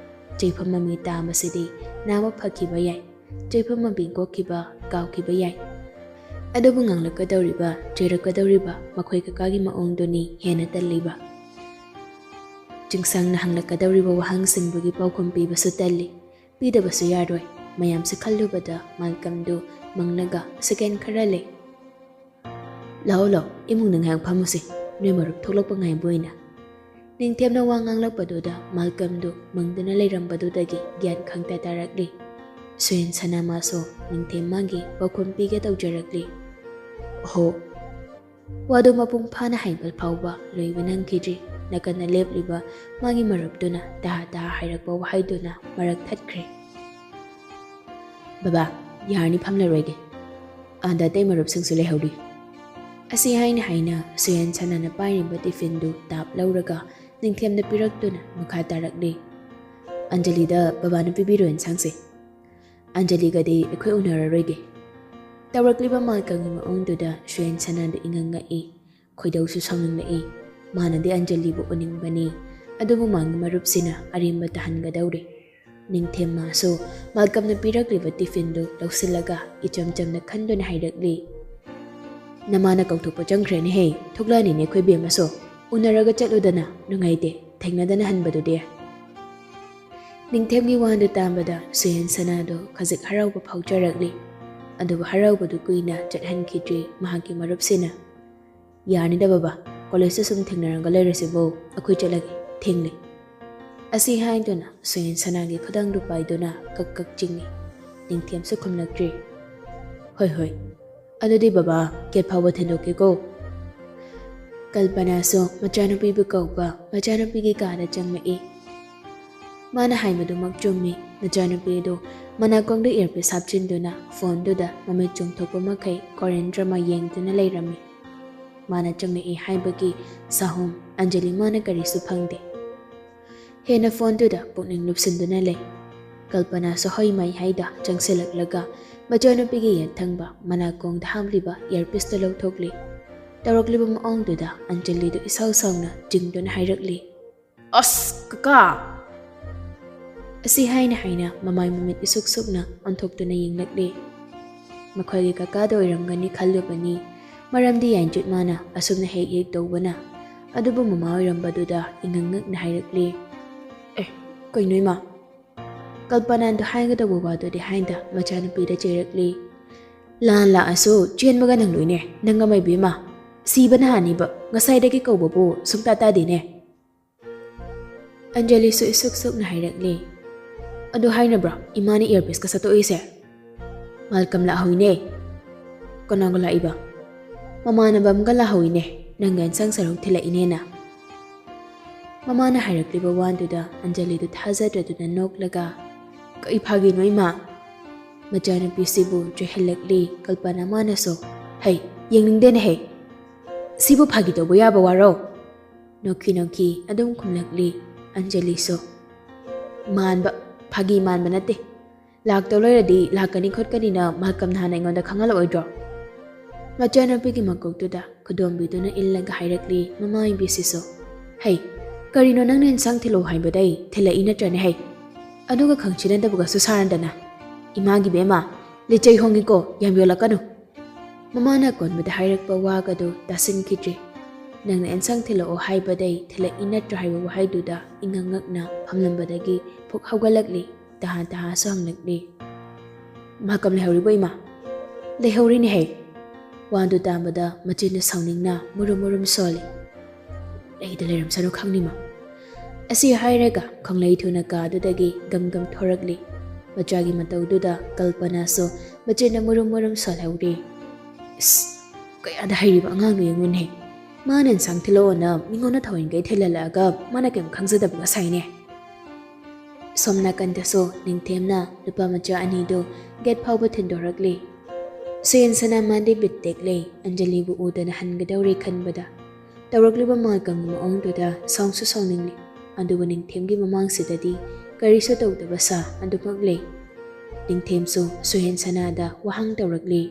ꯆꯩꯐꯝ ꯃꯃꯤ ꯇꯥꯕꯁꯤꯗꯤ ꯅꯥꯕ ꯐꯈꯤꯕ ꯌꯥꯏ, ꯆꯩꯐꯝ ꯃꯃꯤ ꯀꯣꯛꯈꯤꯕ ꯀꯥꯎꯈꯤꯕ ꯌꯥꯏ꯫ ꯑꯗꯨꯕꯨ ꯉꯥꯡꯂꯛꯀꯗꯧꯔꯤꯕ, ꯆꯩꯔꯛꯀꯗꯧꯔꯤꯕ ꯃꯈꯣꯏ ꯀꯀꯥꯒꯤ ꯃꯑꯣꯡꯗꯨꯅꯤ ꯍꯦꯟꯅ ꯇꯜꯂꯤꯕ꯫ ꯆꯤꯡꯁꯥꯡꯅ ꯍꯪꯂꯛꯀꯗꯧꯔꯤꯕ ꯋꯥꯍꯪꯁꯤꯡꯗꯨꯒꯤ ꯄꯥꯎꯈꯨꯝ ꯄꯤꯕꯁꯨ ꯇꯜꯂꯤ꯫ ꯄꯤꯗꯕꯁꯨ ꯌꯥꯔꯣꯏ꯫ ꯃꯌꯥꯝꯁꯤ ꯈꯜꯂꯨꯕꯗ ꯃꯥꯜꯀꯝꯗꯨ ꯃꯪꯂꯒ ꯁꯦꯀꯦꯟ ꯈꯔ ꯂꯩ꯫ "ꯂꯥꯛꯑꯣ, ꯂꯥꯛꯑꯣ, ꯏꯃꯨꯡꯗ ꯉꯥꯏꯍꯥꯛ ꯐꯝꯃꯨꯁꯦ, ꯅꯣꯏ ꯃꯔꯨꯞ ꯊꯣꯛꯂꯛꯄ ꯉꯥꯏꯕ ꯑꯣꯏꯅ꯫" ꯅꯤꯡꯊꯦꯝꯅ ꯋꯥ ꯉꯥꯡꯂꯛꯄꯗꯨꯗ ꯃꯥꯜꯀꯝꯗꯨ ꯃꯪꯗꯨꯅ ꯂꯩꯔꯝꯕꯗꯨꯗꯒꯤ ꯒ꯭ꯌꯥꯟ ꯈꯪꯇ ꯇꯥꯔꯛꯂꯤ꯫ ꯁꯨꯌꯦꯟ ꯁꯅꯥ ꯃꯥꯁꯨ ꯅꯤꯡꯊꯦꯝ ꯃꯥꯒꯤ ꯄꯥꯎꯈꯨꯝ ꯄꯤꯒꯦ ꯇꯧꯖꯔꯛꯂꯤ꯫ "ꯑꯣꯍꯣ꯫" ꯋꯥꯗꯨ ꯃꯄꯨꯡ ꯐꯥꯅ ꯍꯩꯕ ꯐꯥꯎꯕ ꯂꯣꯏꯕ ꯅꯪꯈꯤꯗ꯭ꯔꯤ꯫ ꯅꯥꯀꯟꯗ ꯂꯦꯞꯂꯤꯕ ꯃꯥꯒꯤ ꯃꯔꯨꯞꯇꯨꯅ ꯇꯍꯥ ꯇꯍꯥ ꯍꯥꯏꯔꯛꯄ ꯋꯥꯍꯩꯗꯨꯅ ꯃꯔꯛ ꯊꯠꯈ꯭ꯔꯦ꯫ "ꯕꯕꯥ, ꯌꯥꯔꯅꯤ, ꯐꯝꯂꯔꯣꯏꯒꯦ꯫ ꯑꯥꯗ ꯑꯇꯩ ꯃꯔꯨꯞꯁꯤꯡꯁꯨ ꯂꯩꯍꯧꯔꯤ꯫" ꯑꯁꯤ ꯍꯥꯏꯅ ꯍꯥꯏꯅ ꯁꯨꯌꯦꯟ ꯁꯅꯥꯅ ꯄꯥꯏꯔꯤꯕ ꯇꯤꯐꯤꯟꯗꯨ ꯇꯥꯞ ꯂꯧꯔꯒ ꯅꯤꯡꯊꯦꯝꯗ ꯄꯤꯔꯛꯇꯨꯅ ꯃꯈꯥ ꯇꯥꯔꯛꯂꯤ꯫ "ꯑꯟꯖꯂꯤꯗ ꯕꯕꯥꯅ ꯄꯤꯕꯤꯔꯣ ꯌꯦꯟꯁꯥꯡꯁꯦ꯫ ꯑꯟꯖꯂꯤꯒꯗꯤ ꯑꯩꯈꯣꯏ ꯎꯅꯔꯔꯣꯏꯒꯦ꯫" ꯇꯧꯔꯛꯂꯤꯕ ꯃꯥꯜꯀꯝꯒꯤ ꯃꯑꯣꯡꯗꯨꯗ ꯁꯨꯌꯦꯟ ꯁꯅꯥꯗꯨ ꯏꯉꯛ ꯉꯛꯏ꯫ ꯈꯣꯏꯗꯧꯁꯨ ꯁꯥꯎꯅꯤꯡꯂꯛꯏ꯫ ꯃꯥꯅꯗꯤ ꯑꯟꯖꯂꯤꯕꯨ ꯎꯅꯤꯡꯕꯅꯤ, ꯑꯗꯨꯕꯨ ꯃꯥꯒꯤ ꯃꯔꯨꯞꯁꯤꯅ ꯑꯔꯦꯝꯕ ꯇꯥꯍꯟꯒꯗꯧꯔꯦ꯫ ꯅꯤꯡꯊꯦꯝ ꯃꯥꯁꯨ ꯃꯥꯜꯀꯝꯅ ꯄꯤꯔꯛꯂꯤꯕ ꯇꯤꯐꯤꯟꯗꯨ ꯂꯧꯁꯤꯜꯂꯒ ꯏꯆꯝ ꯆꯝꯅ ꯈꯟꯗꯨꯅ ꯍꯥꯏꯔꯛꯂꯤ, "ꯅꯃꯥꯅ ꯀꯧꯊꯣꯛꯄ ꯆꯪꯈ꯭ꯔꯦꯅꯦꯍꯦ, ꯊꯣꯛꯂꯛꯑꯅꯤꯅꯦ ꯑꯩꯈꯣꯏ ꯕꯦꯝꯃꯁꯨ꯫ ꯎꯅꯔꯒ ꯆꯠꯂꯨꯗꯅ, ꯅꯨꯡꯉꯥꯏꯇꯦ ꯊꯦꯡꯅꯗꯅ ꯍꯟꯕꯗꯨꯗꯤ꯫" ꯅꯤꯡꯊꯦꯝꯒꯤ ꯋꯥꯗꯨ ꯇꯥꯕꯗ ꯁꯨꯌꯦꯟ ꯁꯅꯥꯗꯨ ꯈꯖꯤꯛ ꯍꯔꯥꯎꯕ ꯐꯥꯎꯖꯔꯛꯂꯤ꯫ ꯑꯗꯨꯕꯨ ꯍꯔꯥꯎꯕꯗꯨ ꯀꯨꯏꯅ ꯆꯠꯍꯟꯈꯤꯗ꯭ꯔꯤ ꯃꯍꯥꯛꯀꯤ ꯃꯔꯨꯞꯁꯤꯅ꯫ "ꯌꯥꯔꯅꯤꯗ ꯕꯕꯥ, ꯀꯣꯂꯦꯖꯇ ꯁꯨꯝ ꯊꯦꯡꯅꯔꯒ ꯂꯩꯔꯁꯤꯕꯣ, ꯑꯩꯈꯣꯏ ꯆꯠꯂꯒꯦ, ꯊꯦꯡꯂꯦ꯫" ꯑꯁꯤ ꯍꯥꯏꯗꯨꯅ ꯁꯨꯌꯦꯟ ꯁꯅꯥꯒꯤ ꯈꯨꯗꯥꯡꯗꯨ ꯄꯥꯏꯗꯨꯅ ꯀꯛ ꯀꯛ ꯆꯤꯡꯏ꯫ ꯅꯤꯡꯊꯦꯝꯁꯨ ꯈꯨꯝꯂꯛꯇ꯭ꯔꯤ꯫ "ꯍꯣꯏ ꯍꯣꯏ, ꯑꯗꯨꯗꯤ ꯕꯕꯥ, ꯒꯦꯠ ꯐꯥꯎꯕ ꯊꯤꯟꯗꯣꯛꯀꯦꯀꯣ꯫" ꯀꯜꯄꯅꯥꯁꯨ ꯃꯆꯥꯅꯨꯄꯤꯕꯨ ꯀꯧꯕ ꯃꯆꯥꯅꯨꯄꯤꯒꯤ ꯀꯥꯗ ꯆꯪꯂꯛꯏ꯫ ꯃꯥꯅ ꯍꯥꯏꯕꯗꯨꯃꯛ ꯆꯨꯝꯃꯤ꯫ ꯃꯆꯥꯅꯨꯄꯤ ꯑꯗꯨ ꯃꯅꯥꯀꯣꯡꯗ earpiece ꯍꯥꯞꯆꯤꯟꯗꯨꯅ phoneꯗꯨꯗ ꯃꯃꯤꯠ ꯆꯣꯡꯊꯣꯛꯄ ꯃꯈꯩ Korean drama ꯌꯦꯡꯗꯨꯅ ꯂꯩꯔꯝꯃꯤ꯫ ꯃꯥꯅ ꯆꯪꯂꯛꯏ ꯍꯥꯏꯕꯒꯤ ꯁꯥꯍꯨꯝ ꯑꯟꯖꯂꯤ ꯃꯥꯅ ꯀꯔꯤꯁꯨ ꯐꯪꯗꯦ꯫ ꯍꯦꯟꯅ phoneꯗꯨꯗ ꯄꯨꯛꯅꯤꯡ ꯂꯨꯞꯁꯤꯟꯗꯨꯅ ꯂꯩ꯫ ꯀꯜꯄꯅꯥꯁꯨ ꯍꯣꯏ ꯃꯥꯏ ꯍꯥꯏꯗ ꯆꯪꯁꯤꯜꯂꯛꯂꯒ ꯃꯆꯥꯅꯨꯄꯤꯒꯤ ꯌꯦꯠ ꯊꯪꯕ ꯃꯅꯥꯀꯣꯡꯗ ꯍꯥꯞꯂꯤꯕ earpieceꯇꯨ ꯂꯧꯊꯣꯛꯂꯤ꯫ ꯇꯧꯔꯛꯂꯤꯕ ꯃꯑꯣꯡꯗꯨꯗ ꯑꯟꯖꯂꯤꯗꯨ ꯏꯁꯥꯎ ꯁꯥꯎꯅ ꯆꯤꯡꯗꯨꯅ ꯍꯥꯏꯔꯛꯂꯤ, "ꯑꯁ, ꯀꯀꯥ!" ꯑꯁꯤ ꯍꯥꯏꯅ ꯍꯥꯏꯅ ꯃꯃꯥꯏ ꯃꯃꯤꯠ ꯏꯁꯨꯛ ꯁꯨꯛꯅ ꯑꯣꯟꯊꯣꯛꯇꯨꯅ ꯌꯦꯡꯂꯛꯂꯤ꯫ ꯃꯈꯣꯏꯒꯤ ꯀꯀꯥꯗ ꯑꯣꯏꯔꯝꯒꯅꯤ ꯈꯜꯂꯨꯕꯅꯤ, ꯃꯔꯝꯗꯤ ꯌꯥꯏꯟꯆꯨꯠ ꯃꯥꯅ ꯑꯁꯨꯝꯅ ꯍꯦꯛ ꯍꯦꯛ ꯇꯧꯕꯅ꯫ ꯑꯗꯨꯕꯨ ꯃꯃꯥ ꯑꯣꯏꯔꯝꯕꯗꯨꯗ ꯏꯉꯛ ꯉꯛꯅ ꯍꯥꯏꯔꯛꯂꯤ, "ꯑꯦ, ꯀꯩꯅꯣ ꯏꯃꯥ?" ꯀꯜꯄꯅꯥꯗꯨ ꯍꯥꯏꯒꯗꯧꯕ ꯋꯥꯗꯨꯗꯤ ꯍꯥꯏꯗ ꯃꯆꯥꯅꯨꯄꯤꯗ ꯆꯩꯔꯛꯂꯤ, "ꯂꯥꯟ ꯂꯥꯛꯑꯁꯨ ꯆꯦꯟꯕꯒ ꯅꯪꯂꯣꯏꯅꯦ, ꯅꯪ ꯑꯃ ꯏꯕꯦꯝꯃ꯫ ꯁꯤꯕꯅ ꯍꯥꯟꯅꯤꯕ, ꯉꯁꯥꯏꯗꯒꯤ ꯀꯧꯕꯕꯨ ꯁꯨꯡꯇꯥ ꯇꯥꯗꯦꯅꯦ꯫" ꯑꯟꯖꯂꯤꯁꯨ ꯏꯁꯨꯛ ꯁꯨꯛꯅ ꯍꯥꯏꯔꯛꯂꯤ, "ꯑꯗꯨ ꯍꯥꯏꯅꯕ꯭ꯔꯣ ꯏꯃꯥꯅ earpieceꯀ ꯁꯠꯇꯣꯛꯏꯁꯦ? ꯃꯥꯜꯀꯝ ꯂꯥꯛꯍꯧꯏꯅꯦ꯫" "ꯀꯅꯥꯒ ꯂꯥꯛꯏꯕ?" "ꯃꯃꯥꯟꯅꯕ ꯑꯃꯒ ꯂꯥꯛꯍꯧꯏꯅꯦ, ꯅꯪꯒ ꯑꯦꯟꯁꯥꯡ ꯁꯔꯨꯛ ꯊꯤꯜꯂꯛꯏꯅꯦꯅ꯫" ꯃꯃꯥꯅ ꯍꯥꯏꯔꯛꯂꯤꯕ ꯋꯥꯗꯨꯗ ꯑꯟꯖꯂꯤꯗꯨ ꯊꯥꯖꯗ꯭ꯔꯗꯨꯅ ꯅꯣꯛꯂꯒ, "ꯀꯩ ꯐꯥꯒꯤꯅꯣ ꯏꯃꯥ?" ꯃꯆꯥꯅꯨꯄꯤꯁꯤꯕꯨ ꯆꯩꯍꯜꯂꯛꯂꯤ ꯀꯜꯄꯅꯥ ꯃꯥꯅꯁꯨ꯫ "ꯍꯩ, ꯌꯦꯡꯅꯤꯡꯗꯦꯅꯦ ꯍꯩ꯫ ꯁꯤꯕꯨ ꯐꯥꯒꯤ ꯇꯧꯕ ꯌꯥꯕ ꯋꯥꯔꯣ?" ꯅꯣꯛꯈꯤ ꯅꯣꯛꯈꯤ ꯑꯗꯨꯝ ꯈꯨꯝꯂꯛꯂꯤ ꯑꯟꯖꯂꯤꯁꯨ꯫ "ꯃꯥꯟꯕ, ꯐꯥꯒꯤ ꯃꯥꯟꯕ ꯅꯠꯇꯦ꯫ ꯂꯥꯛꯇꯧ ꯂꯩꯔꯗꯤ ꯂꯥꯛꯀꯅꯤ ꯈꯣꯠꯀꯅꯤꯅ ꯃꯥꯜꯀꯝꯅ ꯍꯥꯟꯅ ꯑꯩꯉꯣꯟꯗ ꯈꯪꯍꯜꯂꯛꯑꯣꯏꯗ꯭ꯔꯣ?" ꯃꯆꯥꯅꯨꯄꯤꯒꯤ ꯃꯀꯣꯛꯇꯨꯗ ꯈꯨꯗꯣꯝꯕꯤꯗꯨꯅ ꯏꯜꯂꯒ ꯍꯥꯏꯔꯛꯂꯤ ꯃꯃꯥ ꯏꯕꯤꯁꯤꯁꯨ꯫ "ꯍꯩ, ꯀꯔꯤꯅꯣ ꯅꯪꯅ ꯏꯟꯁꯥꯡ ꯊꯤꯜꯂꯛꯑꯣ ꯍꯥꯏꯕꯗꯩ ꯊꯤꯜꯂꯛꯏ ꯅꯠꯇ꯭ꯔꯅꯦ ꯍꯩ? ꯑꯗꯨꯒ ꯈꯪꯁꯤꯟꯅꯗꯕꯒꯁꯨ ꯁꯥꯔꯗꯅ꯫ ꯏꯃꯥꯒꯤ ꯕꯦꯝꯃ, ꯂꯤꯆꯩ ꯍꯣꯡꯉꯤꯀꯣ, ꯌꯥꯝ ꯌꯣꯜꯂꯛꯀꯅꯨ꯫" ꯃꯃꯥꯅ ꯑꯀꯣꯟꯕꯗ ꯍꯥꯏꯔꯛꯄ ꯋꯥꯒꯗꯨ ꯇꯥꯁꯤꯟꯈꯤꯗ꯭ꯔꯤ꯫ "ꯅꯪꯅ ꯏꯟꯁꯥꯡ ꯊꯤꯜꯂꯛꯑꯣ ꯍꯥꯏꯕꯗꯩ ꯊꯤꯜꯂꯛꯏ ꯅꯠꯇ꯭ꯔꯣ?" ꯍꯥꯏꯕ ꯋꯥꯍꯩꯗꯨꯗ ꯏꯉꯛ ꯉꯛꯅ ꯐꯝꯂꯝꯕꯗꯒꯤ ꯐꯨꯛ ꯍꯧꯒꯠꯂꯛꯂꯤ꯫ ꯇꯍꯥ ꯇꯍꯥꯁꯨ ꯍꯪꯂꯛꯂꯤ꯫ "ꯃꯥꯜꯀꯝ ꯂꯩꯍꯧꯔꯤꯕꯣ ꯏꯃꯥ?" "ꯂꯩꯍꯧꯔꯤꯅꯦ ꯍꯩ꯫" ꯋꯥꯗꯨ ꯇꯥꯕꯗ ꯃꯆꯤꯟꯗꯨ ꯁꯥꯎꯅꯤꯡꯅ ꯃꯨꯔꯨꯝ ꯃꯨꯔꯨꯝ ꯁꯣꯜꯂꯤ꯫ "ꯂꯩꯗ ꯂꯩꯔꯝꯁꯅꯨ ꯈꯪꯅꯤꯃ꯫" ꯑꯁꯤ ꯍꯥꯏꯔꯒ ꯈꯪꯂꯩ ꯊꯨꯅ ꯀꯥꯗꯨꯗꯒꯤ ꯒꯝ ꯒꯝ ꯊꯣꯔꯛꯂꯤ꯫ ꯃꯆꯥꯒꯤ ꯃꯇꯧꯗꯨꯗ ꯀꯜꯄꯅꯥꯁꯨ ꯃꯆꯤꯟꯗ ꯃꯨꯔꯨꯝ ꯃꯨꯔꯨꯝ ꯁꯣꯜꯍꯧꯔꯤ꯫ "ꯏꯁ, ꯀꯌꯥꯗ ꯍꯩꯔꯤꯕ ꯑꯉꯥꯡꯅꯣ ꯌꯦꯡꯉꯨꯅꯦ꯫ ꯃꯥꯅ ꯏꯟꯁꯥꯡ ꯊꯤꯜꯂꯛꯑꯣꯅ ꯃꯤꯉꯣꯟꯗ ꯊꯑꯣꯏꯅ ꯀꯩ ꯊꯤꯜꯍꯜꯂꯛꯑꯒ ꯃꯥꯅ ꯀꯩꯝ ꯈꯪꯖꯗꯕꯒ ꯁꯥꯏꯅꯦ꯫ ꯁꯣꯝ ꯅꯥꯀꯟꯗꯁꯨ ꯅꯤꯡꯊꯦꯝꯅ ꯅꯨꯄꯥ ꯃꯆꯥ ꯑꯅꯤꯗꯨ ꯒꯦꯠ ꯐꯥꯎꯕ ꯊꯤꯟꯗꯣꯔꯛꯂꯤ꯫ ꯁꯨꯌꯦꯟꯁꯅꯥ ꯃꯥꯗꯤ ꯕꯤꯠ ꯇꯦꯛꯂꯦ꯫ ꯑꯟꯖꯂꯤꯕꯨ ꯎꯗꯅ ꯍꯟꯒꯗꯧꯔꯦ ꯈꯟꯕꯗ꯫ ꯇꯧꯔꯛꯂꯤꯕ ꯃꯥꯜꯀꯝꯒꯤ ꯃꯑꯣꯡꯗꯨꯗ ꯁꯥꯎꯁꯨ ꯁꯥꯎꯅꯤꯡꯂꯤ꯫ ꯑꯗꯨꯕꯨ ꯅꯤꯡꯊꯦꯝꯒꯤ ꯃꯃꯥꯡꯁꯤꯗꯗꯤ ꯀꯔꯤꯁꯨ ꯇꯧꯗꯕ ꯁꯥ ꯑꯗꯨꯃꯛ ꯂꯩ꯫ ꯅꯤꯡꯊꯦꯝꯁꯨ ꯁꯨꯌꯦꯟꯁꯅꯥꯗ ꯋꯥꯍꯪ ꯇꯧꯔꯛꯂꯤ꯫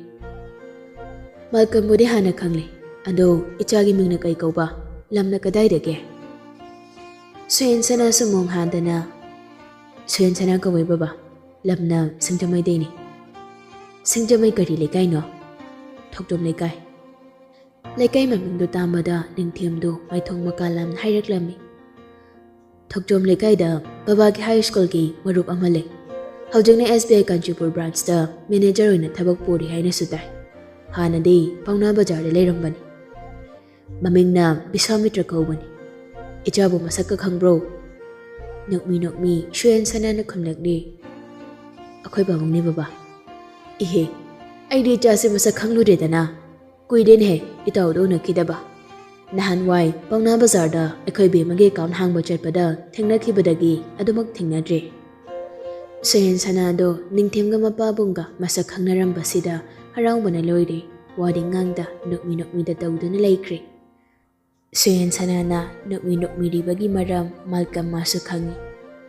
ꯃꯥꯜꯀꯝꯕꯨꯗꯤ ꯍꯥꯟꯅ ꯈꯪꯂꯦ꯫ ꯑꯗꯣ ꯏꯆꯥꯒꯤ ꯃꯤꯡꯅ ꯀꯩ ꯀꯧꯕ? ꯂꯝꯅ ꯀꯗꯥꯏꯗꯒꯤ? ꯁꯨꯌꯦꯟꯁꯅꯥꯁꯨ ꯃꯣꯡ ꯍꯥꯟꯗꯅ, ꯁꯨꯌꯦꯟꯁꯅꯥ ꯀꯧꯋꯦ ꯕꯕꯥ꯫ ꯂꯝꯅ ꯁꯤꯡꯖꯃꯩꯗꯩꯅꯤ꯫ ꯁꯤꯡꯖꯃꯩ ꯀꯔꯤ ꯂꯩꯀꯥꯏꯅꯣ? ꯊꯣꯛꯇꯣꯝ ꯂꯩꯀꯥꯏ꯫ ꯂꯩꯀꯥꯏ ꯃꯃꯤꯡꯗꯨ ꯇꯥꯕꯗ ꯅꯤꯡꯊꯦꯝꯗꯨ ꯃꯥꯏꯊꯣꯡ ꯃꯀꯥ ꯂꯥꯝꯅ ꯍꯥꯏꯔꯛꯂꯝꯃꯤ꯫ ꯊꯣꯛꯇꯣꯝ ꯂꯩꯀꯥꯏꯗ ꯕꯕꯥꯒꯤ ꯍꯥꯏ ꯁ꯭ꯀꯨꯜꯒꯤ ꯃꯔꯨꯞ ꯑꯃ ꯂꯩ꯫ ꯍꯧꯖꯤꯛꯅ ꯑꯦꯁ ꯕꯤ ꯑꯥꯏ ꯀꯥꯟꯆꯤꯄꯨꯔ ꯕ꯭ꯔꯥꯟꯁꯇ ꯃꯦꯅꯦꯖꯔ ꯑꯣꯏꯅ ꯊꯕꯛ ꯄꯨꯔꯤ ꯍꯥꯏꯅꯁꯨ ꯇꯥꯏ꯫ ꯍꯥꯟꯅꯗꯤ ꯄꯥꯎꯅꯥ ꯕꯖꯥꯔꯗ ꯂꯩꯔꯝꯕꯅꯤ꯫ ꯃꯃꯤꯡꯅ ꯕꯤꯁ꯭ꯋꯥꯃꯤꯇ꯭ꯔ ꯀꯧꯕꯅꯤ꯫ ꯏꯆꯥꯕꯨ ꯃꯁꯛꯀ ꯈꯪꯕ꯭ꯔꯣ? ꯅꯣꯛꯃꯤ ꯅꯣꯛꯃꯤ ꯁꯨꯌꯦꯟꯁꯅꯥꯅ ꯈꯨꯝꯂꯛꯂꯤ꯫ ꯑꯩꯈꯣꯏ ꯄꯥꯕꯨꯡꯅꯤ ꯕꯕꯥ꯫ ꯏꯍꯦ, ꯑꯩꯗꯤ ꯏꯆꯥꯁꯦ ꯃꯁꯛ ꯈꯪꯂꯨꯔꯦꯗꯅ꯫ ꯀꯨꯏꯔꯦꯅꯦꯍꯦ ꯏꯇꯥꯎꯗ ꯎꯅꯈꯤꯗꯕ꯫ ꯅꯍꯥꯟꯋꯥꯏ ꯄꯥꯎꯅꯥ ꯕꯖꯥꯔꯗ ꯑꯩꯈꯣꯏ ꯕꯦꯝꯃꯒꯤ ꯑꯦꯀꯥꯎꯟ ꯍꯥꯡꯕ ꯆꯠꯄꯗ ꯊꯦꯡꯅꯈꯤꯕꯗꯒꯤ ꯑꯗꯨꯃꯛ ꯊꯦꯡꯅꯗ꯭ꯔꯦ꯫ ꯁꯨꯌꯦꯟꯁꯅꯥꯗꯣ ꯅꯤꯡꯊꯦꯝꯒ ꯃꯄꯥꯕꯨꯡꯒ ꯃꯁꯛ ꯈꯪꯅꯔꯝꯕꯁꯤꯗ ꯍꯔꯥꯎꯕꯅ ꯂꯣꯏꯔꯦ꯫ ꯋꯥꯗꯤ ꯉꯥꯡꯗ ꯅꯣꯛꯃꯤ ꯅꯣꯛꯃꯤꯗ ꯇꯧꯗꯨꯅ ꯂꯩꯈ꯭ꯔꯦ꯫ ꯁꯨꯌꯦꯟꯁꯅꯥꯅ ꯅꯣꯛꯃꯤ ꯅꯣꯛꯃꯤꯔꯤꯕꯒꯤ ꯃꯔꯝ ꯃꯥꯜꯀꯝ ꯃꯥꯁꯨ ꯈꯪꯏ꯫